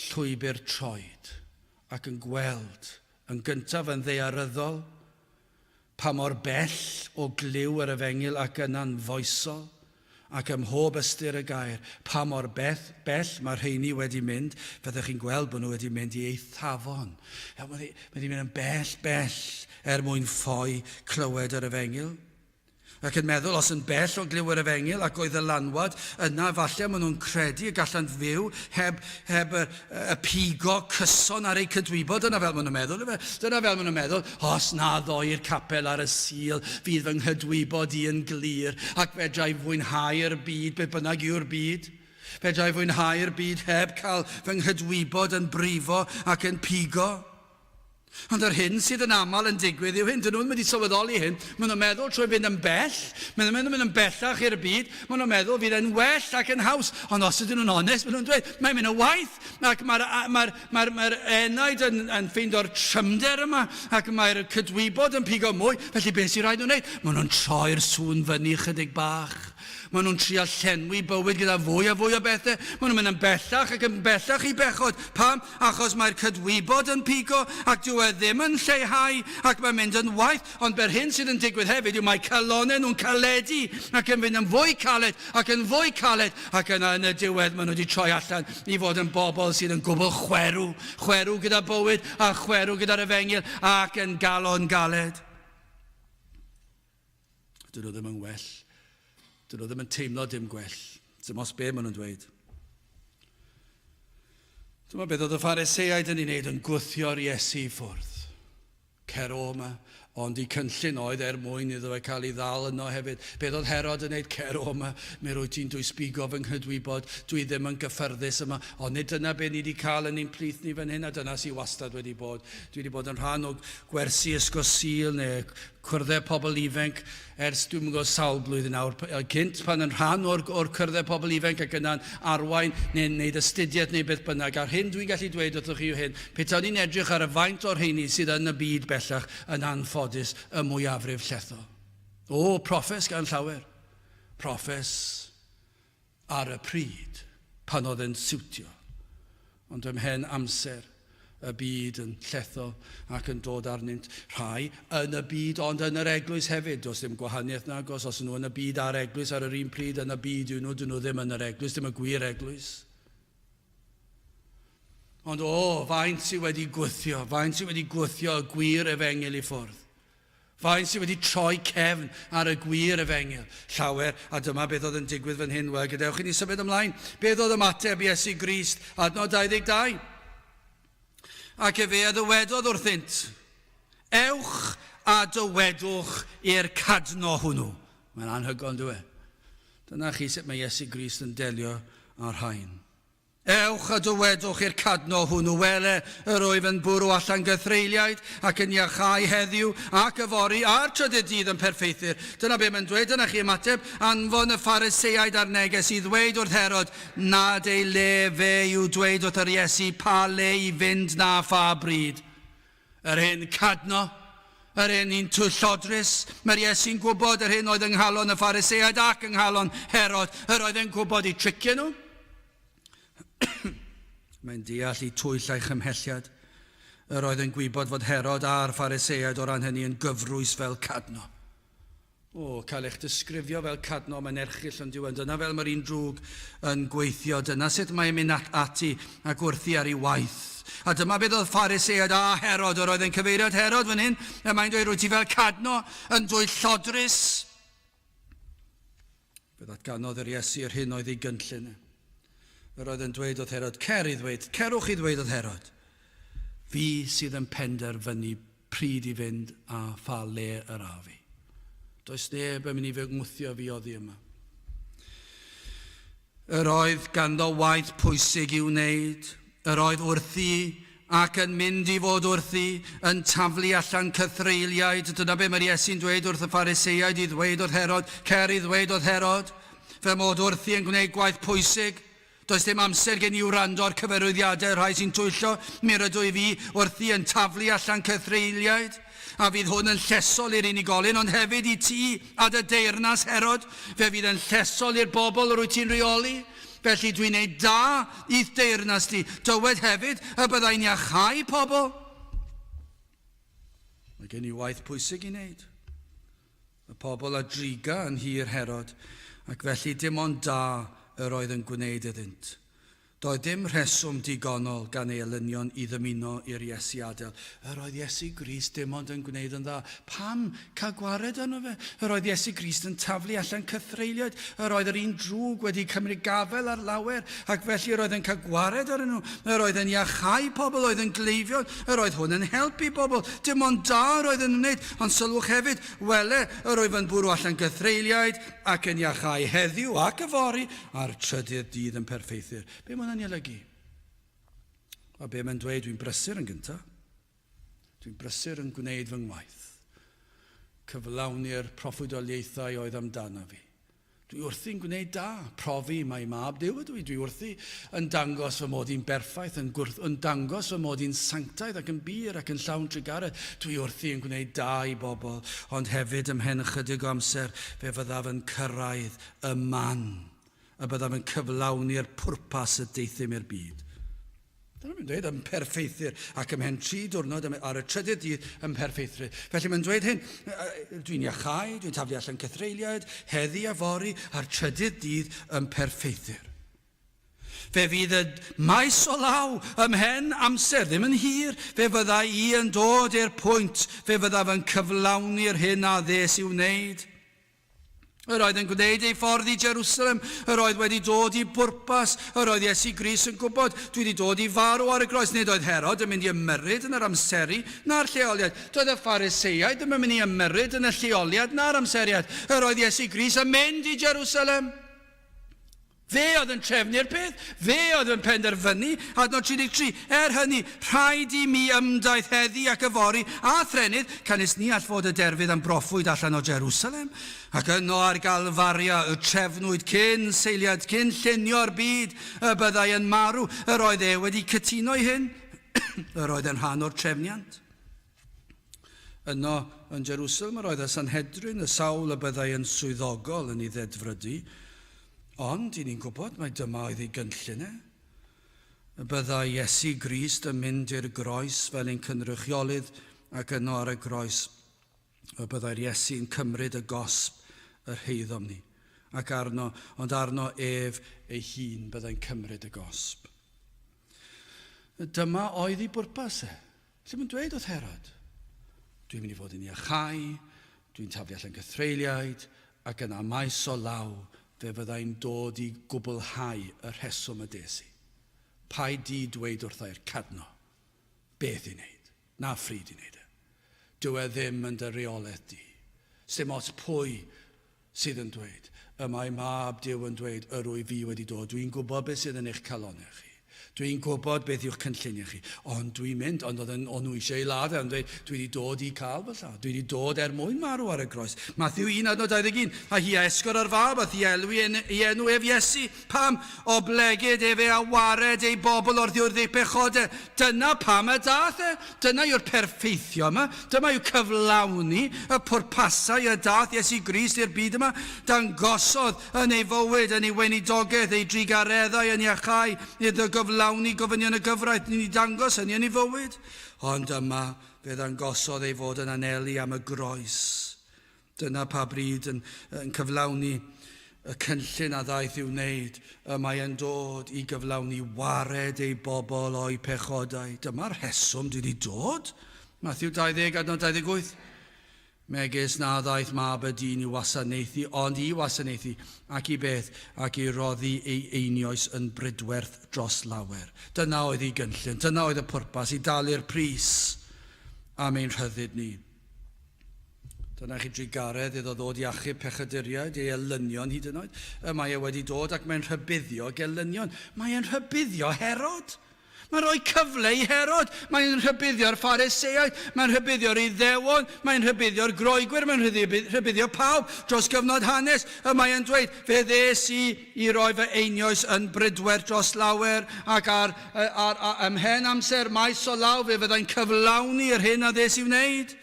llwybr troed ac yn gweld, yn gyntaf yn ddaearyddol, pa mor bell o glyw yr efengyl ac yna'n foesol, Ac ym mhob ystyr y gair, pa mor bell, bell mae'r rheini wedi mynd, fyddech chi'n gweld bod nhw wedi mynd i eithafon. Mae wedi, wedi mynd yn bell, bell er mwyn ffoi clywed yr efengyl. Ac yn meddwl, os yn bell o glyw yr efengyl ac oedd ddylanwad, yna falle maen nhw'n credu y gallant fyw heb, heb y, y pigo cyson ar eu cydwybod. Dyna fel maen nhw'n meddwl. Dyna fel maen nhw'n meddwl. Os na ddoi i'r capel ar y Sul, fydd fy nghydwybod i yn glir, ac fedra i fwynhau'r byd, beth bynnag yw'r byd. Fedra i fwynhau'r byd heb cael fy nghydwybod yn brifo ac yn pigo. Ond yr hyn sydd yn aml yn digwydd yw hyn, dyn nhw'n mynd i sylweddoli hyn, maen nhw'n meddwl trwy fynd yn bell, maen nhw'n mynd yn bellach i'r byd, maen nhw'n meddwl fydd e'n well ac yn haws, ond os ydyn nhw'n onest, maen nhw'n dweud, mae'n mynd yn waeth, ac mae'r mae Mae'r mae enaid yn, yn ffeindio'r trymder yma ac mae'r cydwybod yn pigo mwy. Felly beth sy'n rhaid nhw'n wneud? Maen nhw'n troi'r sŵn fyny chydig bach. Maen nhw'n trio llenwi bywyd gyda fwy a fwy o bethau. Maen nhw'n mynd yn bellach ac yn bellach i bechod. Pam? Achos mae'r cydwybod yn pigo ac dyw e ddim yn lleihau ac mae'n mynd yn waeth. Ond be'r hyn sydd yn digwydd hefyd yw mae calonnau nhw'n caledu ac yn fynd yn fwy caled ac yn fwy caled ac yna yn y diwedd maen nhw wedi troi allan i fod yn bobl sydd yn gwbl chwerw, chwerw gyda bywyd a chwerw gyda'r efengyl ac yn galon galed. Dyn nhw ddim yn well. Dyn nhw ddim yn teimlo dim gwell. Dim os be maen nhw'n dweud. Dyma beth oedd y Phariseaid yn ei wneud yn gwthio'r Iesu i ffwrdd. Cer o 'ma. Ond y cynllun oedd er mwyn iddo fe cael ei ddal yno hefyd. Beth oedd Herod yn wneud? Cer o 'ma, mi rwyt ti'n dwysbigo fy nghydwybod, dwi ddim yn gyffyrddus yma. Ond nid dyna be ni wedi cael yn ein plith ni fan hyn, a dyna sydd wastad wedi bod. Dwi wedi bod yn rhan o gwersi Ysgol Sul neu cwrddau pobl ifanc ers dwi'm yn gwybod sawl blwyddyn nawr, cynt pan yn rhan o'r, or cyrddau pobl ifanc ac yna'n arwain neu'n neud astudiaeth neu beth bynnag, a'r hyn dwi'n gallu dweud wrthych chi yw hyn, petawn i'n edrych ar y faint o'r rheini sydd yn y byd bellach yn anffodus y mwyafrif llethol. O, proffes gan llawer. Proffes ar y pryd pan oedd e'n siwtio. Ond ymhen amser, y byd yn lletho ac yn dod arnynt. Rhai yn y byd ond yn yr eglwys hefyd. Does dim gwahaniaeth nagos os nhw yn y byd a'r eglwys ar yr un pryd yn y byd yw nhw, dyn nhw ddim yn yr eglwys, dim y gwir eglwys. Ond o, faint sydd wedi gwthio, faint sydd wedi gwthio y gwir efengyl i ffwrdd. Faint sydd wedi troi cefn ar y gwir efengyl? Llawer, a dyma beth oedd yn digwydd fan hyn. Wel, gadewch i ni symud ymlaen. Beth oedd ymateb Iesu Grist? Adnod 22. Ac efe a ddywedodd wrthynt, Ewch a dywedwch i'r cadno hwnnw. Mae'n anhygoel, yn dyw e? Dyna chi sut mae Iesu Grist yn delio â'r rhain. Ewch a dywedwch i'r cadno hwnnw, Wele, yr wyf yn bwrw allan gythreuliaid, ac yn iachau heddiw, ac yfory, a'r trydydd dydd yn perffeithir. Dyna be mae'n dweud, dyna chi ymateb, anfon y Phariseaid ar neges i ddweud wrth Herod nad ei le fe yw dweud wrth yr Iesu pa le i fynd na pha bryd. Yr hen cadno, yr hen un twyllodrus, mae'r Iesu'n gwybod yr hyn oedd yng nghalon y Phariseaid ac yng nghalon Herod, yr oedd e'n gwybod eu triciau nhw. Mae'n deall i twyll a'i chymhelliad. Yr oedd yn gwybod fod Herod a'r Phariseaid o ran hynny yn gyfrwys fel cadno. O, cael eich disgrifio fel cadno, mae'n erchyll ond yw e. Dyna fel mae'r un drwg yn gweithio. Dyna sut mae'n mynd at ati ac wrthi ar ei waith. A dyma beth oedd Phariseaid a Herod. Yr oedd yn cyfeirio at Herod fan hyn. Y mae'n dweud, rwyt ti fel cadno yn dwyllodrus. Fe ddatganodd yr Iesu yr hyn oedd ei gynllun. Yr oedd yn dweud wrth Herod, Cer i ddweud, cerwch i ddweud wrth Herod, fi sydd yn penderfynu pryd i fynd a pha le yr af i. Does neb yn mynd i fy ngwthio fi oddi yma. Yr oedd ganddo waith pwysig i'w wneud. Yr oedd wrthi, ac yn mynd i fod wrthi, yn taflu allan cythreuliaid. Dyna be mae'r Iesu'n dweud wrth y Phariseaid i ddweud wrth Herod, Cer i ddweud wrth Herod, fy mod wrthi yn gwneud gwaith pwysig. Does dim amser gen i wrando ar cyfarwyddiadau rhai sy'n twyllo, mi rydw i fi wrthi yn taflu allan cythreuliaid. A fydd hwn yn llesol i'r unigolyn, ond hefyd i ti a dy deyrnas, Herod. Fe fydd yn llesol i'r bobl yr wyt ti'n rheoli. Felly dwi'n ei da i'th deyrnas di. Dywed hefyd y byddai'n iachau pobl. Mae gen i waith pwysig i wneud. Y pobl a driga yn nhir Herod, ac felly dim ond da yr oedd yn gwneud iddynt. Doedd dim rheswm digonol gan ei elynion i ddymuno i'r Iesu adael. Yr oedd Iesu Grist dim ond yn gwneud yn dda. Pam cael gwared arno fe? Yr oedd Iesu Grist yn taflu allan cythreuliaid. Yr oedd yr un drwg wedi cymryd gafael ar lawer, ac felly yr oedd yn cael gwared arnyn nhw. Yr oedd yn iachau pobl oedd yn gleifion. Yr oedd hwn yn helpu pobl. Dim ond da yr oedd yn wneud. Ond sylwch hefyd, wele, yr oedd yn bwrw allan gythreuliaid, ac yn iachau heddiw ac yfory, a'r trydydd dydd yn perffeithir. Be mae hwnna'n ei olygu? A be mae'n dweud, dwi'n brysur yn gyntaf. Dwi'n brysur yn gwneud fy ngwaith. Cyflawni'r proffwydoliaethau oedd amdano fi. Dwi wrthi'n gwneud da, profi mai mab Duw ydw i. Dwi wrthi yn dangos fy mod i'n berffaith, yn, gwrth, yn dangos fy mod i'n sanctaidd ac yn bur ac yn llawn trugaredd. Dwi wrthi yn gwneud da i bobl, ond hefyd ymhen ychydig o amser fe fyddaf yn cyrraedd y man y byddaf yn cyflawni'r pwrpas y deuthum i'r byd. Dyna mae'n dweud, yn perffeithir, ac ymhen tri diwrnod ar y trydydd dydd yn perffeithir. Felly mae'n dweud hyn, dwi'n iachau, dwi'n taflu allan cythreuliaid, heddi a fory, a'r trydydd dydd yn perffeithir. Fe fydd y maes o law ymhen amser, ddim yn hir, fe fydda i yn dod i'r pwynt, fe fyddaf yn cyflawni'r hyn a ddes i'w wneud. Yr oedd yn gwneud ei ffordd i Jerusalem, yr oedd wedi dod i bwrpas, yr oedd Iesu Grist yn gwybod, dwi wedi dod i farw ar y groes. Nid oedd Herod yn mynd i ymyrryd yn yr amseru na'r lleoliad. Doedd y Phariseaid ddim yn mynd i ymyrryd yn y lleoliad na'r amseriad. Yr oedd Iesu Grist yn mynd i Jerusalem. Fe oedd yn trefnu'r peth, fe oedd yn penderfynu, adnod 33, Er hynny, rhaid i mi ymdaith heddi ac yfory, a threnydd, canys ni all fod y derfydd am broffwyd allan o Jerusalem. Ac yno ar Galfaria y trefnwyd cyn seiliad, cyn llunio'r byd, y byddai yn marw. Yr oedd e wedi cytuno i hyn. Yr oedd yn rhan o'r trefniant. Yno yn Jerusalem yr oedd y Sanhedrin, y sawl y byddai yn swyddogol yn ei ddedfrydu, ond i ni'n gwybod mai dyma oedd ei gynllun e. Y byddai Iesu Grist yn mynd i'r groes fel ein cynrychiolydd ac yno ar y groes y byddai'r Iesu'n cymryd y gosb yr heiddom ni, ac arno, ond arno ef ei hun byddai'n cymryd y gosb. Dyma oedd ei bwrpas e. Lle mae'n dweud wrth Herod, dwi'n mynd i fod yn iachau, dwi'n taflu allan gythreuliaid, ac yna maes o law fe fyddai'n dod i gwblhau y rheswm y des i. Paid di dweud wrthai'r cadno beth i wneud, na phryd i wneud e. Dyw e ddim yn dy reolaeth di. Sdim ots pwy sydd yn dweud. Y mae mab Duw yn dweud, yr wyf fi wedi dod. Dwi'n gwybod beth sydd yn eich calonnau chi. Dwi'n gwybod beth yw'ch cynlluniau chi. Ond dwi'n mynd, ond oedd o'n nhw eisiau ei ladd e, ond dweud, dwi wedi dod i cael fy lladd. Dwi wedi dod er mwyn marw ar y groes. Matthew 1 adnod 21, a hi a esgor ar fab, a thi a elwi ei enw ef Iesu. Pam? Oblegid efe a wared ei bobl o'r ddiwrth eu pechodau. Dyna pam y daeth e. Dyna yw'r perffeithio yma. Dyma yw cyflawni y pwrpasau y daeth Iesu Grist i'r byd yma. Dangosodd yn ei fywyd, yn ei weinidogaeth, ei drugareddau yn iachau, iddo gyflawni gofynion y gyfraith. Ni'n ei dangos hynny yn ei fywyd. Ond yma, fe ddangosodd ei fod yn anelu am y groes. Dyna pa bryd yn, yn cyflawni y cynllun a ddaeth i'w wneud, y mae e'n dod i gyflawni wared ei bobl o'i pechodau. Dyma'r rheswm dwi wedi dod. Matthew 20, adnod 28. Megis na ddaeth mab y dyn i wasanaethu, ond i wasanaethu, ac i beth, ac i roddi ei einioes yn brydwerth dros lawer. Dyna oedd ei gynllun, dyna oedd y pwrpas, i dalu'r pris am ein rhyddid ni. Dyna chi drugaredd iddo ddod i achub pechaduriaid, ei elynion hyd yn oed. Y mae e wedi dod ac mae'n rhybuddio gelynion. Mae e'n rhybuddio Herod. Mae'n rhoi cyfle i Herod. Mae'n rhybuddio'r Phariseaid. Mae'n rhybuddio'r Iddewon. Mae'n rhybuddio'r Groegwyr. Mae'n rhybuddio pawb dros gyfnod hanes. Y mae e'n dweud, fe ddes i i roi fy einioes yn brydwer dros lawer ac ar, ar, ar, ar ymhen amser maes o law fe fyddai'n cyflawni yr hyn a ddes i wneud.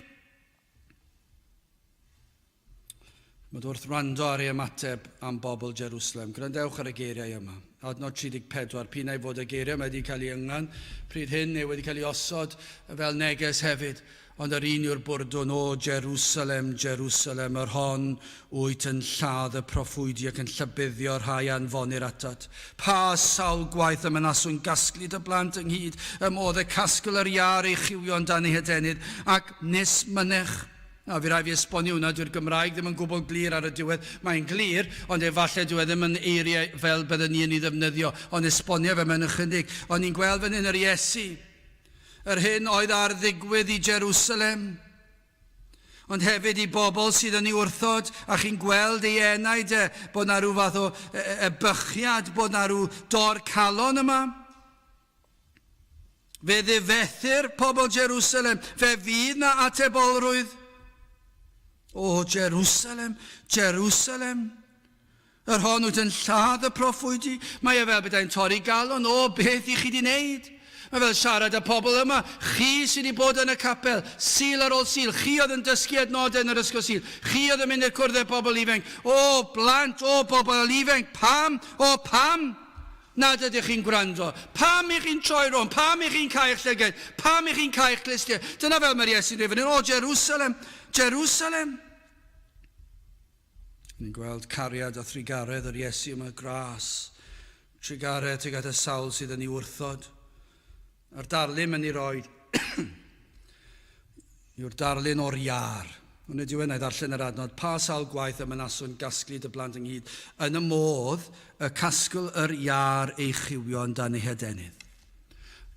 Mae wrth wrando ar ei ymateb am bobl Jerusalem. Gwrandewch ar y geiriau yma. Adnod 34, p'un ai fod y geiriau yma wedi cael ei yngan pryd hyn neu wedi cael ei osod fel neges hefyd, ond yr un yw'r bwrdwn, O Jerusalem, Jerusalem, yr hon wyt yn lladd y proffwydi ac yn llybuddio'r rhai a anfonir atat. Pa sawl gwaith y mynaswn gasglu dy blant ynghyd, y modd y casgl yr iâr ei chywion dan ei hadenydd, ac nis mynych. Nawr, fi rhaid fi esbonio hwnna, dyw'r Gymraeg ddim yn gwbl glir ar y diwedd. Mae'n glir, ond efallai dyw e ddim yn eiriau fel bydden ni yn ei ddefnyddio, ond esbonio fe mewn ychydig. Ond ni'n gweld fan hyn yr Iesu, yr hyn oedd ar ddigwydd i Jerusalem, ond hefyd i bobl sydd yn ei wrthod, a chi'n gweld ei enaid e, bod na rhyw fath o ebychiad, bod na rhyw dor calon yma. Fe ddifethir pobl Jerusalem, fe fydd na atebolrwydd. O Jerusalem, Jerusalem, yr hon wyt yn lladd y proffwydi. Mae e fel petai'n torri galon, o beth i chi di wneud? Mae fel siarad â pobl yma, chi sydd wedi bod yn y capel, Sul ar ôl Sul, chi oedd yn dysgu adnodau yn yr ysgol Sul, chi oedd yn mynd i'r cwrdd â pobl ifanc, o blant, o bobl ifanc, pam, o pam? Nad ydych chi'n gwrando. Pam i chi'n troi rownd? Pam i chi'n cau'ch llygaid? Pam i chi'n cau'ch clustiau? Dyna fel mae'r Iesu'n dweud fan hyn, O Jerusalem, Jerusalem! Ni'n gweld cariad a thrugaredd yr Iesu yma, gras, trugaredd tuag at y sawl sydd yn ei wrthod. A'r darlun mae'n ei roi yw'r darlun o'r iâr. Ond nid yw e'n ei ddarllen yr adnod, pa sawl gwaith y mynaswn gasglu dy blant ynghyd, yn y modd y casgl yr iâr ei chywion dan ei hadenydd.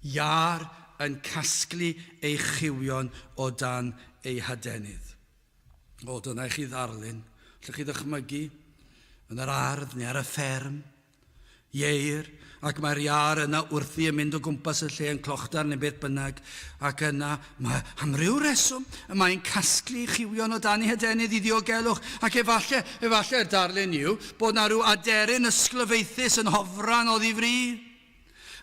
Iâr yn casglu ei chywion o dan ei hadenydd. O, dyna i chi ddarlun. Allwch chi ddychmygu yn yr ardd neu ar y fferm Ieir, ac mae'r iâr yna wrthi yn mynd o gwmpas y lle yn clochdar neu beth bynnag, ac yna, mae, am ryw reswm, y mae'n casglu chywion o dan ei hadenydd i ddiogelwch, ac efallai, efallai'r darlun yw bod na rhyw aderyn ysglyfaethus yn hofran oddi fri.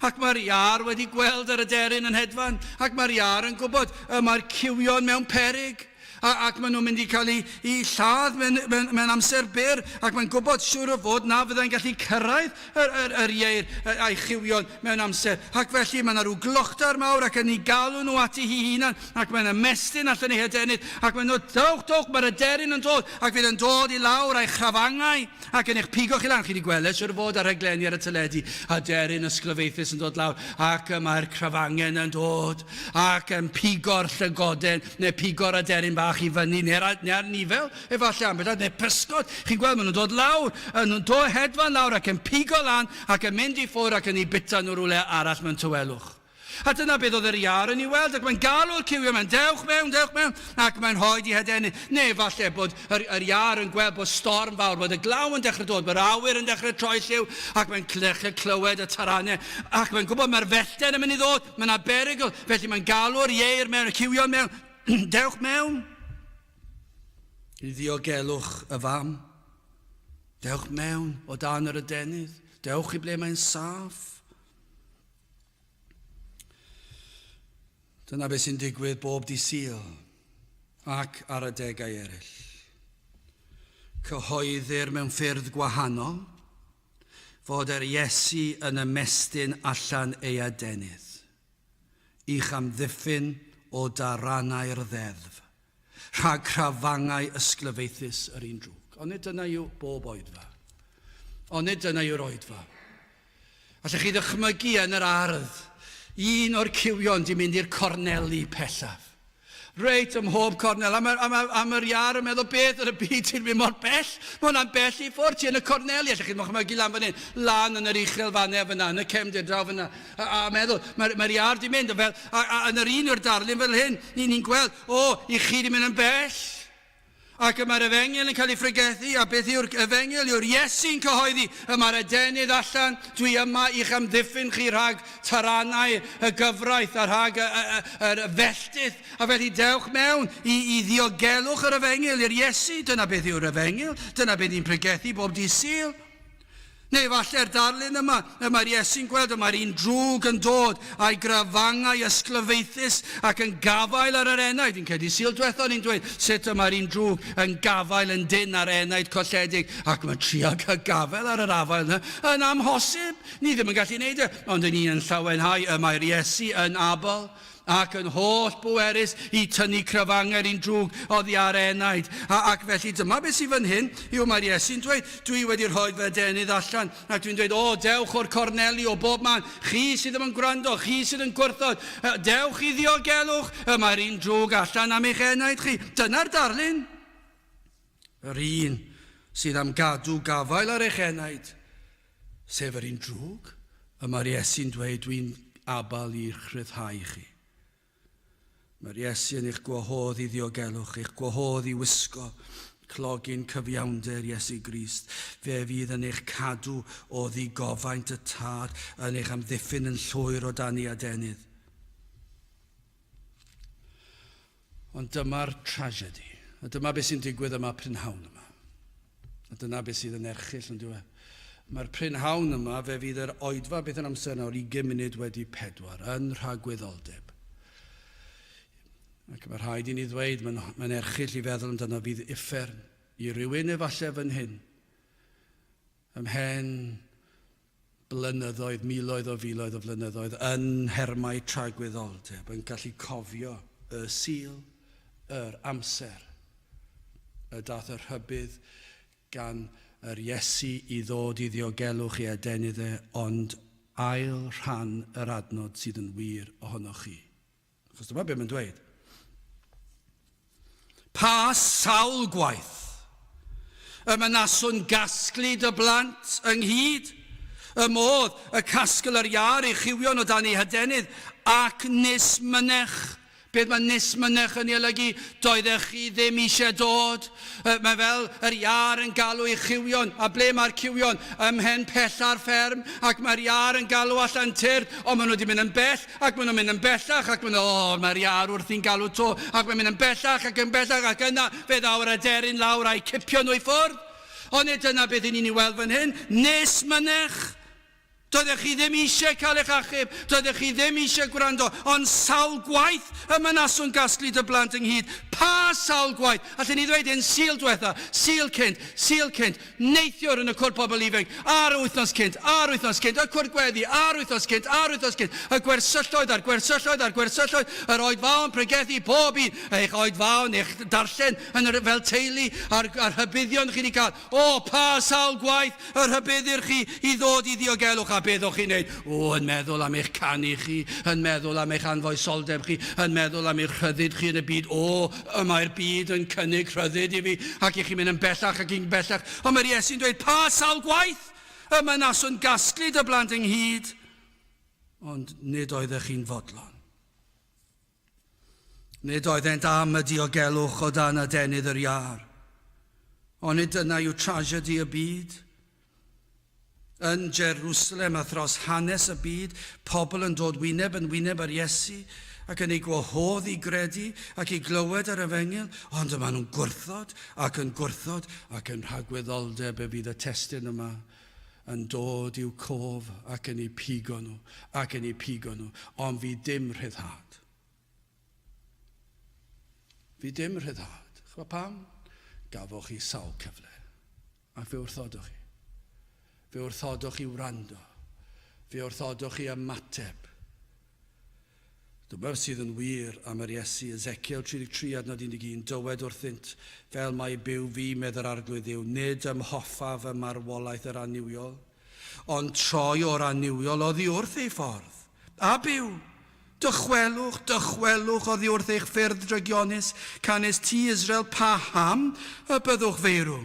Ac mae'r iâr wedi gweld yr aderyn yn hedfan, ac mae'r iâr yn gwybod y mae'r cywion mewn peryg. A, ac maen nhw'n mynd i cael eu, eu lladd mewn, mewn, mewn amser byr, ac mae'n gwybod siŵr o fod na fyddai'n gallu cyrraedd yr, yr, yr ieir a'i chywion mewn amser. Ac felly mae yna rhyw glochdar mawr ac yn ei galw nhw ati hi hunan, ac mae'n ymestyn allan ei hadenydd, ac mae'n dod, dowch, dowch, mae'r aderyn yn dod, ac fydd yn dod i lawr a'i chrafangau, ac yn eich pigo chi lan. Chi wedi gweld e, siŵr o fod ar rhaglenni ar y teledu, aderyn ysglyfaethus yn dod lawr, ac y mae'r crafangen yn dod, ac yn pigo'r llygoden, neu pigo'r aderyn bach i fyny, neu'r neu nifel, efallai ambell waith, neu pysgod. Chi'n gweld, maen nhw'n dod lawr, yn nhw'n dod hedfan lawr ac yn pigo lan ac yn mynd i ffwrdd ac yn eu bita nhw rhywle arall mewn tawelwch. A dyna beth oedd yr iâr yn ei weld, ac mae'n galw'r cywion, mae'n dewch mewn, dewch mewn, ac mae'n rhoi di hadenydd. Neu falle bod yr, yr iâr yn gweld bod storm fawr, bod y glaw yn dechrau dod, bod yr awyr yn dechrau troi lliw, ac mae'n dechrau clywed y taranau, ac mae'n gwybod mae'r fellten yn mynd i ddod, mae yna berygl, felly mae'n galw'r ieir mewn, y cywion mewn, dewch mewn. I ddiogelwch y fam. Dewch mewn o dan yr adenydd, dewch i ble mae'n saff. Dyna beth sy'n digwydd bob di Sul ac ar adegau eraill. Cyhoeddir mewn ffyrdd gwahanol fod yr Iesu yn ymestyn allan ei adenydd i'ch amddiffyn o daranau'r ddeddf, rhag crafangau ysglyfaethus yr un drwg. Ond nid dyna yw bob oedfa. Ond nid dyna yw'r oedfa. Allech chi ddychmygu yn yr ardd, un o'r cywion di mynd i'r corneli pellaf. Reit ym mhob cornel. A mae'r a ma, a ma iar yn meddwl, beth yn y byd ti'n mynd mor bell? Mae hwnna'n bell i ffwrdd, ti yn y corneli. Allech chi ddychmygu lan fan hyn, lan yn yr uchel fannau fyna, yn y cefndir draw fyna. A, a meddwl, mae'r mae iar di mynd, fel, a, a, yn yr un o'r darlun fel hyn, ni'n ni gweld, o, i chi di mynd yn bell. Ac y mae'r efengyl yn cael ei phregethu, a beth yw'r efengyl? Yw'r Iesu'n cyhoeddi, y mae'r adenydd allan, dwi yma i'ch amddiffyn chi rhag taranau y gyfraith a rhag y, y, y, y felltith, a felly dewch mewn i, i ddiogelwch yr efengyl i'r Iesu. Dyna beth yw'r efengyl, dyna beth ni'n pregethu bob dydd Sul. Neu efallai'r darlun yma, y mae'r Iesu'n gweld y mae'r un drwg yn dod a'i grafangau ysglyfaethus ac yn gafael ar yr enaid. Fi'n credu Sul diwetha o'n i'n dweud sut y mae'r un drwg yn gafael yn dynn ar enaid colledig ac mae'n trio cael gafael ar yr afael yna. Yn amhosib. Ni ddim yn gallu neud e. Ond yn ni'n llawenhau y mae'r Iesu yn abl ac yn holl bwerus i tynnu crafanger un drwg oddi ar enaid. A, ac felly dyma beth sydd fan hyn, yw mae'r Iesu'n dweud, dwi wedi rhoi fy adenydd allan, ac dwi'n dweud, o, dewch o'r corneli o bob man, chi sydd ddim yn gwrando, chi sydd yn gwrthod, dewch i ddiogelwch, y mae'r un drwg allan am eich enaid chi. Dyna'r darlun. Yr un sydd am gadw gafael ar eich enaid, sef yr un drwg, y mae'r Iesu'n dweud, dwi'n abal i'ch rhyddhau chi. Mae'r Iesu yn eich gwahodd i ddiogelwch, eich gwahodd i wisgo clogyn cyfiawnder Iesu Grist. Fe fydd yn eich cadw o ddigofaint y Tad, yn eich amddiffyn yn llwyr o dan ei adenydd. Ond dyma'r tragedy. A dyma beth sy'n digwydd yma prynhawn yma. A dyna beth sydd yn erchyll, yn dyw e. Mae'r prynhawn yma, fe fydd yr oedfa beth yn amser nawr, 20 munud wedi pedwar, yn rhagwyddoldeb. Ac mae rhaid i ni ddweud, mae'n mae erchyll i feddwl amdano fydd uffern i rywun efallai fan hyn. Ymhen blynyddoedd, miloedd o filoedd o flynyddoedd, yn nhermau tragwyddoldeb, yn gallu cofio y Sul, yr amser, y dath y rhybudd gan yr Iesu i ddod i ddiogelwch ei adenydd e, ond ail rhan yr adnod sydd yn wir ohonoch chi. Achos dyma beth mae'n dweud. Pa sawl gwaith y mynaswn gasglu dy blant ynghyd, y modd y casgl yr iâr ei chywion o dan ei hadenydd, ac nis mynech. Beth mae nis mynech yn ei olygu? Doeddech chi ddim eisiau dod. Mae fel yr iâr yn galw ei chywion, a ble mae'r cywion? Ym mhen pella'r fferm, ac mae'r iâr yn galw allan tyrd, ond maen nhw wedi mynd yn bell, ac maen nhw'n mynd yn bellach, ac maen nhw, o, mae'r iâr wrthi'n galw to, ac mae'n mynd yn bellach ac yn bellach, ac yna fe ddaw'r aderyn lawr a'u cipio nhw i ffwrdd. Ond nid dyna beth i ni'n ei weld fan hyn. Nes mynech. Doeddech chi ddim eisiau cael eich achub, doeddech chi ddim eisiau gwrando, ond sawl gwaith y mynaswn gasglu dy blant ynghyd. Pa sawl gwaith? Allen ni ddweud hyn Sul diwetha, Sul cynt, Sul cynt, neithiwr yn y cwrdd pobl ifanc, a'r wythnos cynt, a'r wythnos cynt, y cwrdd gweddi, a'r wythnos cynt, a'r wythnos cynt, y gwersylloedd a'r gwersylloedd a'r gwersylloedd, yr oedfaon pregethu pob un, eich oedfaon, eich darllen yn yr, fel teulu, a'r, a'r rhybuddion chi wedi cael. O, pa sawl gwaith y rhybuddir chi i ddod i ddiogelwch, a beth o'ch chi'n neud? O, yn meddwl am eich canu chi, yn meddwl am eich anfoesoldeb chi, yn meddwl am eich rhyddid chi yn y byd. O, y mae'r byd yn cynnig rhyddid i fi, ac i chi'n mynd yn bellach ac yn bellach. Ond mae'r Iesu'n dweud, pa sawl gwaith y mynaswn gasglu dy blant ynghyd? Ond nid oeddech chi'n fodlon. Nid oeddent am y diogelwch o dan adenydd yr iâr. Onid dyna yw tragedy y byd? Yn Jerusalem a thros hanes y byd, pobl yn dod wyneb yn wyneb â'r Iesu ac yn ei gwahodd i gredu ac i glywed yr efengyl, ond y maen nhw'n gwrthod ac yn gwrthod ac yn rhagwyddoldeb y fydd y testun yma yn dod i'w cof ac yn eu pigo nhw, ac yn eu pigo nhw, ond fydd dim rhyddhad. Fydd dim rhyddhad. Chwa pam? Gafoch chi sawl cyfle, ac fe wrthodoch chi. Fe wrthodoch chi wrando. Fe wrthodoch chi ymateb. Dyma sydd yn wir am yr Iesu, Ezekiel 33 adnod 11, Dywed wrthynt, Fel mai byw fi, medd yr Arglwydd Dduw, nid ymhoffaf ym marwolaeth yr annuwiol, ond troi o'r annuwiol oddi wrth ei ffordd, a byw. Dychwelwch, dychwelwch oddi wrth eich ffyrdd drygionus, canys ti, Israel, paham y byddwch feirw?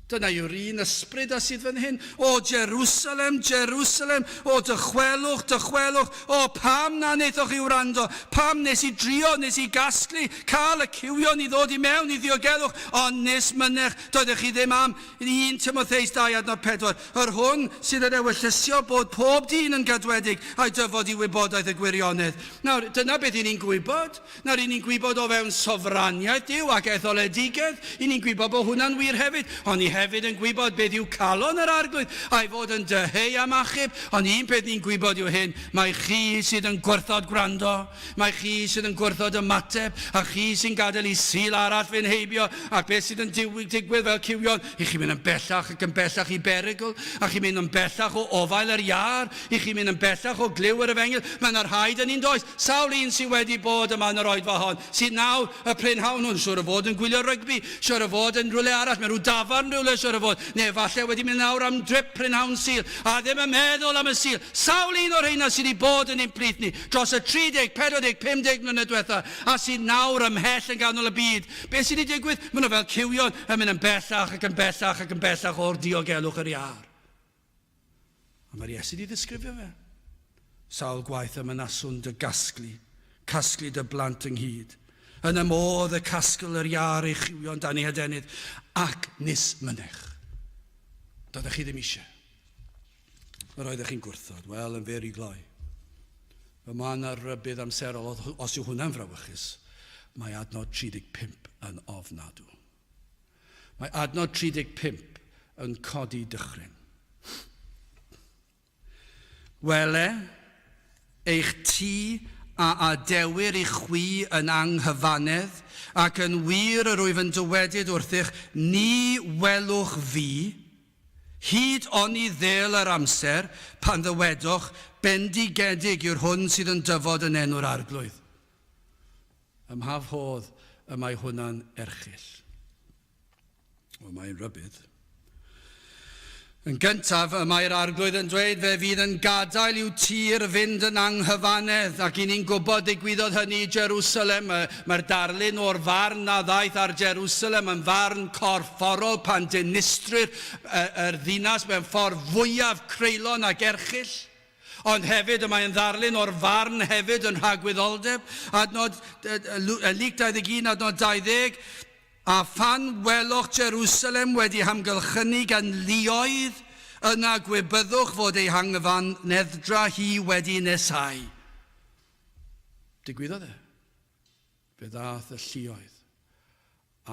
Dyna yw'r un ysbryd a sydd fan hyn. O Jerusalem, Jerusalem, o dychwelwch, dychwelwch, o pam na wnaethoch chi wrando, pam nes i drio, nes i gasglu, cael y cywion i ddod i mewn i ddiogelwch, ond nes mynech, doeddech chi ddim am. 1 Timotheus 2 adnod 4, Yr hwn sydd yn ewyllysio bod pob dyn yn gadwedig a'i dyfod i wybodaeth y gwirionedd. Nawr, dyna beth i ni'n gwybod. Nawr, 'y ni'n gwybod o fewn sofraniaeth Duw ac etholedigaeth, 'y ni'n gwybod bod hwnna'n wir hefyd, ond ni hefyd yn gwybod beth yw calon yr Arglwydd, a'i fod yn dyheu am achub. Ond un peth ni'n gwybod yw hyn, mai chi sydd yn gwrthod gwrando, mai chi sydd yn gwrthod ymateb, a chi sy'n gadael i Sul arall fynd heibio, ac beth sydd yn digwydd fel cywion, i chi'n mynd yn bellach ac yn bellach i berygl, a chi'n mynd yn bellach o ofael yr iâr, i chi'n mynd yn bellach o glyw yr efengyl. Mae yna rhai 'da ni'n does? Sawl un sydd wedi bod yma yn yr oedfa hon, sydd nawr, y prynhawn hwn, siŵr o fod yn gwylio rygbi, siŵr o fod yn rhywle arall, mewn rhyw dafarn rhywle, siŵr o fod, neu efallai wedi mynd lawr am drip prynhawn Sul, a ddim yn meddwl am y Sul. Sawl un o'r rheina sydd wedi bod yn ein plith ni dros y 30, 40, 50 mlynedd diwetha, a sydd nawr ymhell yn ganol y byd? Beth sydd wedi digwydd? Maen nhw fel cywion yn mynd yn bellach ac yn bellach ac yn bellach o'r diogelwch yr iâr. A mae'r Iesu wedi ddisgrifio fe. Sawl gwaith y mynaswn dy gasglu, casglu dy blant ynghyd. Yn y modd y casgl yr iâr ei chywion dan ei hadenydd, ac nis mynych. Doeddech chi ddim eisiau. Yr oeddech chi'n gwrthod. Wel, yn fyr i gloi. Y mae yna rybudd amserol, os yw hwnna'n frawychus, mae adnod 35 yn ofnadw. Mae adnod 35 yn codi dychryn. Wele, eich tŷ a adewir i chwi yn anghyfannedd, ac yn wir yr wyf yn dywedyd wrthych, ni welwch fi, hyd oni ddêl yr amser pan ddywedoch, Bendigedig yw'r hwn sydd yn dyfod yn enw'r Arglwydd. Ym mha fodd y mae hwnna'n erchyll? Wel, mae'n rhybudd. Yn gyntaf, y mae'r Arglwydd yn dweud fe fydd yn gadael i'w tir fynd yn anghyfannedd, ac i ni'n gwybod digwyddodd hynny i Jerusalem. Mae'r darlun o'r farn a ddaeth ar Jerusalem yn farn corfforol pan dinistrir yr ddinas mewn ffordd fwyaf creulon ac erchyll. Ond hefyd y mae yn ddarlun o'r farn hefyd yn rhagwyddoldeb. Adnod Luc 21, adnod 20, A phan weloch Jerusalem wedi hamgylchynu gan luoedd, yna gwybyddwch fod ei hanghyfaneddra hi wedi nesáu. Digwyddodd e. Fe ddaeth y lluoedd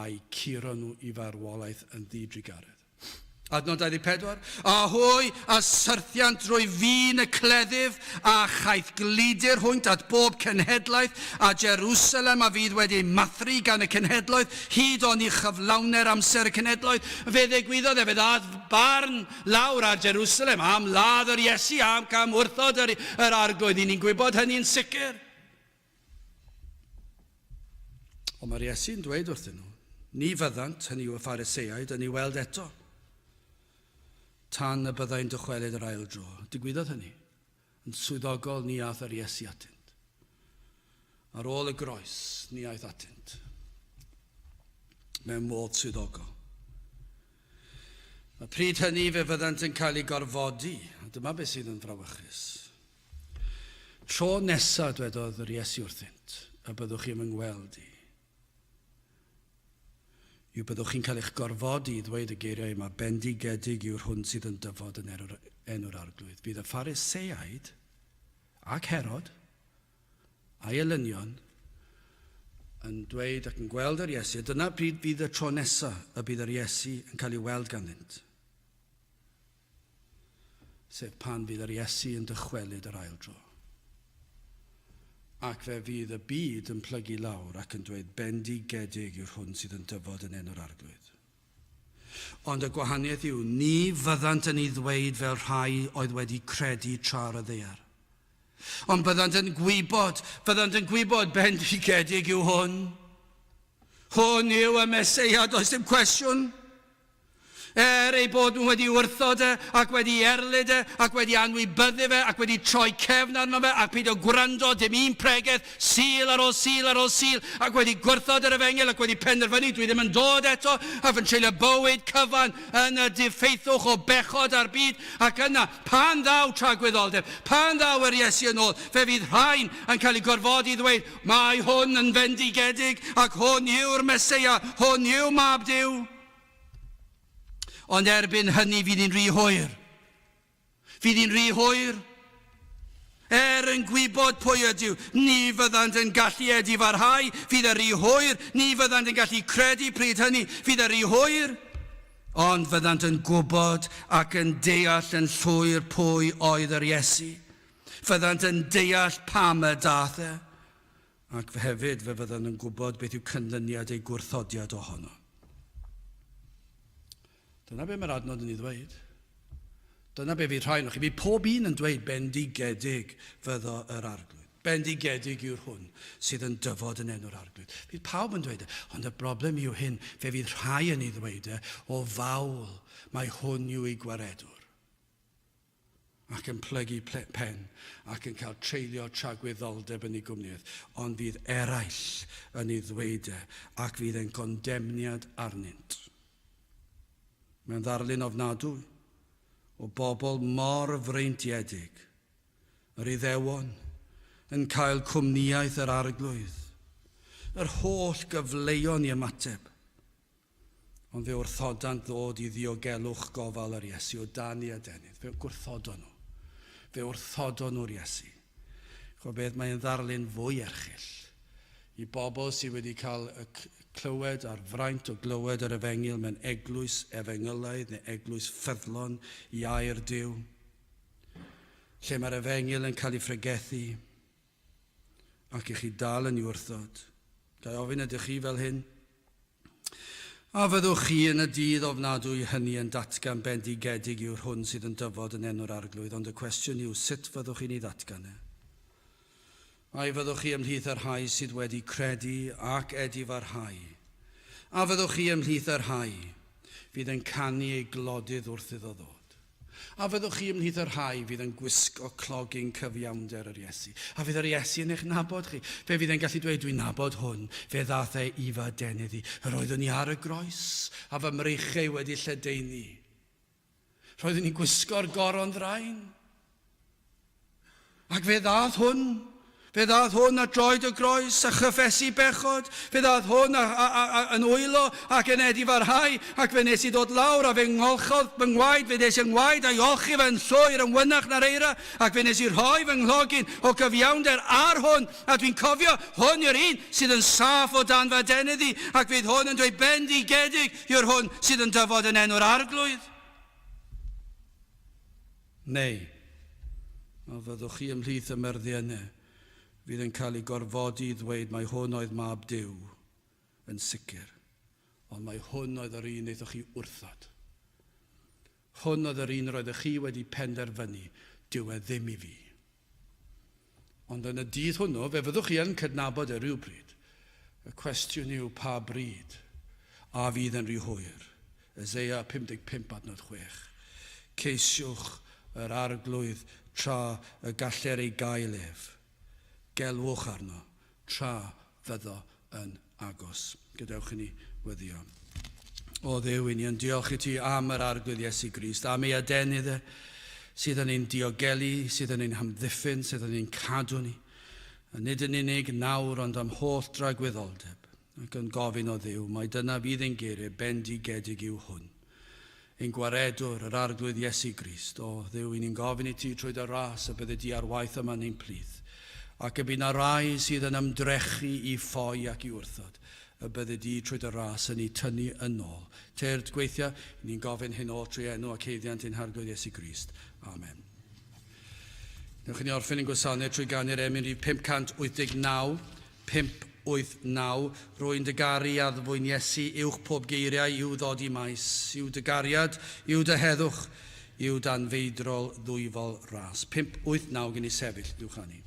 a'u curo nhw i farwolaeth yn ddi-drugaredd. Adnod 24, A hwy a syrthiant drwy fin y cleddyf, a chaeth gludir hwynt at bob cenhedlaeth, a Jerusalem a fydd wedi ei mathru gan y cenhedloedd, hyd oni chyflawner amser y cenhedloedd. Fe ddigwyddodd e, fe ddaeth barn lawr ar Jerusalem am ladd yr Iesu, am cam wrthod yr, yr Arglwydd. I ni'n gwybod hynny'n sicr. Ond mae'r Iesu'n dweud wrthyn nhw, ni fyddant, hynny yw y Phariseaid, yn ei weld eto, tan y byddai'n dychwelyd yr ail dro. Digwyddodd hynny. Yn swyddogol, ni aeth yr Iesu atynt. Ar ôl y groes, ni aeth atynt. Mewn modd swyddogol. A pryd hynny fe fyddant yn cael eu gorfodi, a dyma beth sydd yn frawychus. Tro nesa, dwedodd yr Iesu wrthynt, y byddwch chi yn fy ngweld i, yw byddwch chi'n cael eich gorfodi i ddweud y geiriau yma, Bendigedig yw'r hwn sydd yn dyfod yn enw'r Arglwydd. Bydd y Phariseaid ac Herod a'i elynion yn dweud ac yn gweld yr Iesu, a dyna pryd fydd y tro nesaf y bydd yr Iesu yn cael ei weld ganddynt. Sef pan fydd yr Iesu yn dychwelyd yr ail dro. Ac fe fydd y byd yn plygu lawr ac yn dweud, Bendigedig yw'r hwn sydd yn dyfod yn enw'r Arglwydd. Ond y gwahaniaeth yw, ni fyddant yn ei ddweud fel rhai oedd wedi credu tra ar y ddaear. Ond byddant yn gwybod, byddant yn gwybod, bendigedig yw hwn. Hwn yw y Meseia, does dim cwestiwn. Er eu bod nhw wedi wrthod e, ac wedi erlid e, ac wedi anwybyddu fe, ac wedi troi cefn arno fe, ac peidio gwrando dim un pregeth, Sul ar ôl Sul ar ôl Sul, ac wedi gwrthod yr efengyl, ac wedi penderfynu dwi ddim yn dod eto, a fy treulio bywyd cyfan yn y diffeithwch o bechod a'r byd, ac yna, pan ddaw tragwyddoldeb, pan ddaw yr Iesu yn ôl, fe fydd rhain yn cael eu gorfodi i ddweud, Mae hwn yn fendigedig, ac hwn yw'r Meseia, hwn yw Mab Duw. Ond erbyn hynny fydd hi'n rhy hwyr. Fydd hi'n rhy hwyr. Er yn gwybod pwy ydyw, ni fyddant yn gallu edifarhau, fydd y rhy hwyr, ni fyddant yn gallu credu pryd hynny, fydd y rhy hwyr. Ond fyddant yn gwybod ac yn deall yn llwyr pwy oedd yr Iesu. Fyddant yn deall pam y daeth e, ac hefyd fe fyddant yn gwybod beth yw canlyniad eu gwrthodiad ohono. Dyna be mae'r adnod yn ei ddweud. Dyna be fydd rhai chi. Fydd pob un yn dweud bendigedig fyddo yr arglwydd. Bendigedig yw'r hwn sydd yn dyfod yn enw'r arglwydd. Fydd pawb yn dweud e, ond y broblem yw hyn, fe fydd rhai yn ei ddweud e o fawl mae hwn yw ei gwaredwr. ac yn plygu pen ac yn cael treulio tragwyddoldeb yn ei gwmniaeth, ond fydd eraill yn ei ddweud e ac fydd e'n gondemniad arnynt. Mae'n ddarlun ofnadwy o bobl mor freintiedig, yr Iddewon, yn cael cwmnïaeth yr Arglwydd, yr holl gyfleon i ymateb. Ond fe wrthodant ddod i ddiogelwch gofal yr Iesu o dan ei adenydd. Fe gwrthodon nhw. Fe wrthodon nhw'r Iesu. Chwa beth, mae'n ddarlun fwy erchyll i bobl sydd wedi cael y clywed a'r fraint o glywed yr efengyl mewn eglwys efengylaidd neu eglwys ffyddlon i air Duw, lle mae'r efengyl yn cael ei phregethu ac i chi dal yn ei wrthod. Ga i ofyn ydych chi fel hyn? A fyddwch chi yn y dydd ofnadwy hynny yn datgan bendigedig yw'r hwn sydd yn dyfod yn enw'r Arglwydd, ond y cwestiwn yw sut fyddwch chi'n ei ddatgan e? Ai fyddwch chi ymhlith y rhai sydd wedi credu ac edifarhau? A fyddwch chi ymhlith y rhai fydd yn canu ei glodydd wrth iddo ddod? A fyddwch chi ymhlith y rhai fydd yn gwisgo clogyn cyfiawnder yr Iesu? A fydd yr Iesu yn eich nabod chi? Fe fydd e'n gallu dweud, Dwi'n nabod hwn, fe ddaeth e i fy adenydd i. Yr oeddwn i ar y groes, a fy mreichiau wedi lledaenu. Roeddwn i'n gwisgo'r goron ddrain. Ac fe ddaeth hwn, fe ddaeth hwn at droed y groes a chyffesu bechod, fe ddaeth hwn a, a, a, a, yn wylo ac yn edifarhau, ac fe nes i ddod lawr a fe ngolchodd fy ngwaed, fe ddes i ngwaed a'i olchi fe yn llwyr yn wynach na'r eira, ac fe nes i rhoi fy nghlogyn o gyfiawnder ar hwn, a dwi'n cofio, hwn yw'r un sydd yn saff o dan fy adenydd i, ac fydd hwn yn dweud bendigedig yw'r hwn sydd yn dyfod yn enw'r Arglwydd. Neu, a fyddwch chi ymhlith y myrddiynau fydd yn cael eu gorfodi i ddweud mai hwn oedd Mab Duw? Yn sicr. Ond mai hwn oedd yr un wnaethoch chi wrthod. Hwn oedd yr un roeddech chi wedi penderfynu, dyw e ddim i fi. Ond yn y dydd hwnnw, fe fyddwch chi yn cydnabod e rywbryd. Y cwestiwn yw pa bryd a fydd yn rhy hwyr. Eseia 55 adnod 6. Ceisiwch yr Arglwydd tra y galler ei gael ef. Gelwch arno tra fyddo yn agos. Gadewch i ni weddio. O Dduw, i ni yn diolch i ti am yr Arglwydd Iesu Grist, am ei adenydd e. sydd yn ein diogelu, sydd yn ein hamddiffyn, sydd yn ein cadw ni, a nid yn unig nawr ond am holl dragwyddoldeb, ac yn gofyn o Dduw, mai dyna fydd ein geiriau, bendigedig yw hwn. Ein gwaredwr, yr Arglwydd Iesu Grist, o Dduw, i ni'n gofyn i ti trwy dy ras y byddi di ar waith yma yn ein plith, ac y bydd na rai sydd yn ymdrechu i ffoi ac i wrthod, y byddi di trwy dy ras yn eu tynnu yn ôl. Tyrd, gweithia, i ni'n gofyn hyn oll trwy enw ac haeddiant ein Harglwydd Iesu Grist. Amen. Newch i ni orffen ein gwasanaeth trwy ganu'r emyn rhif 589, 589, Rwy'n dy garu addfwyn Iesu, uwch pob geiriau i'w ddodi maes, yw dy gariad, yw dy heddwch, yw d'anfeidrol ddwyfol ras. 589 gen i sefyll i'w chanu.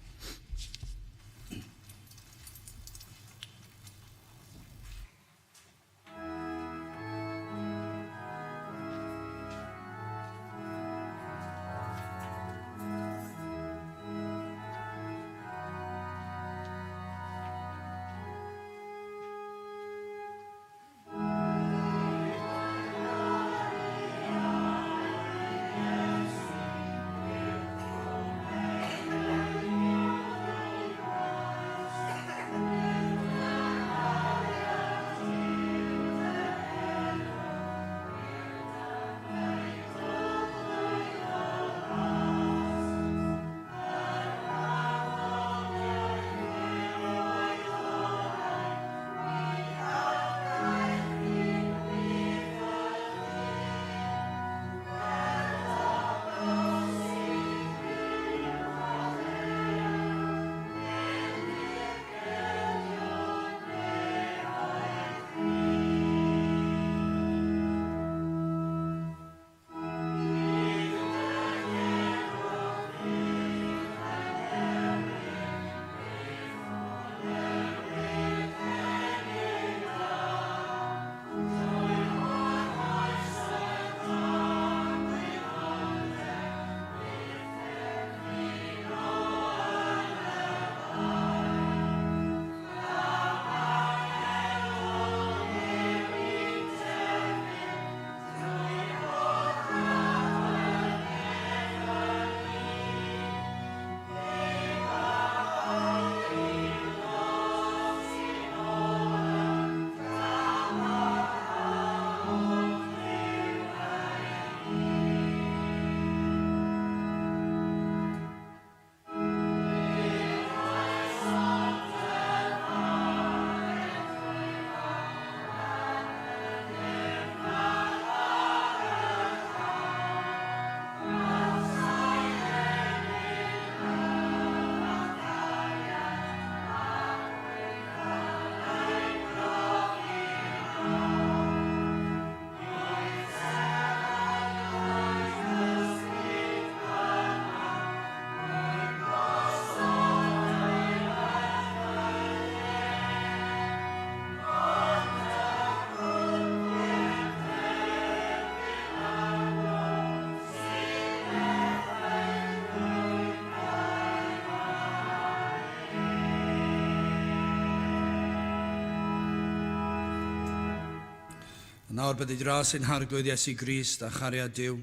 A nawr bydded ras ein Harglwydd Iesu Grist a chariad Duw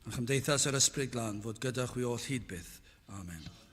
a chymdeithas yr Ysbryd Glân fod gyda chwi oll hyd byth. Amen.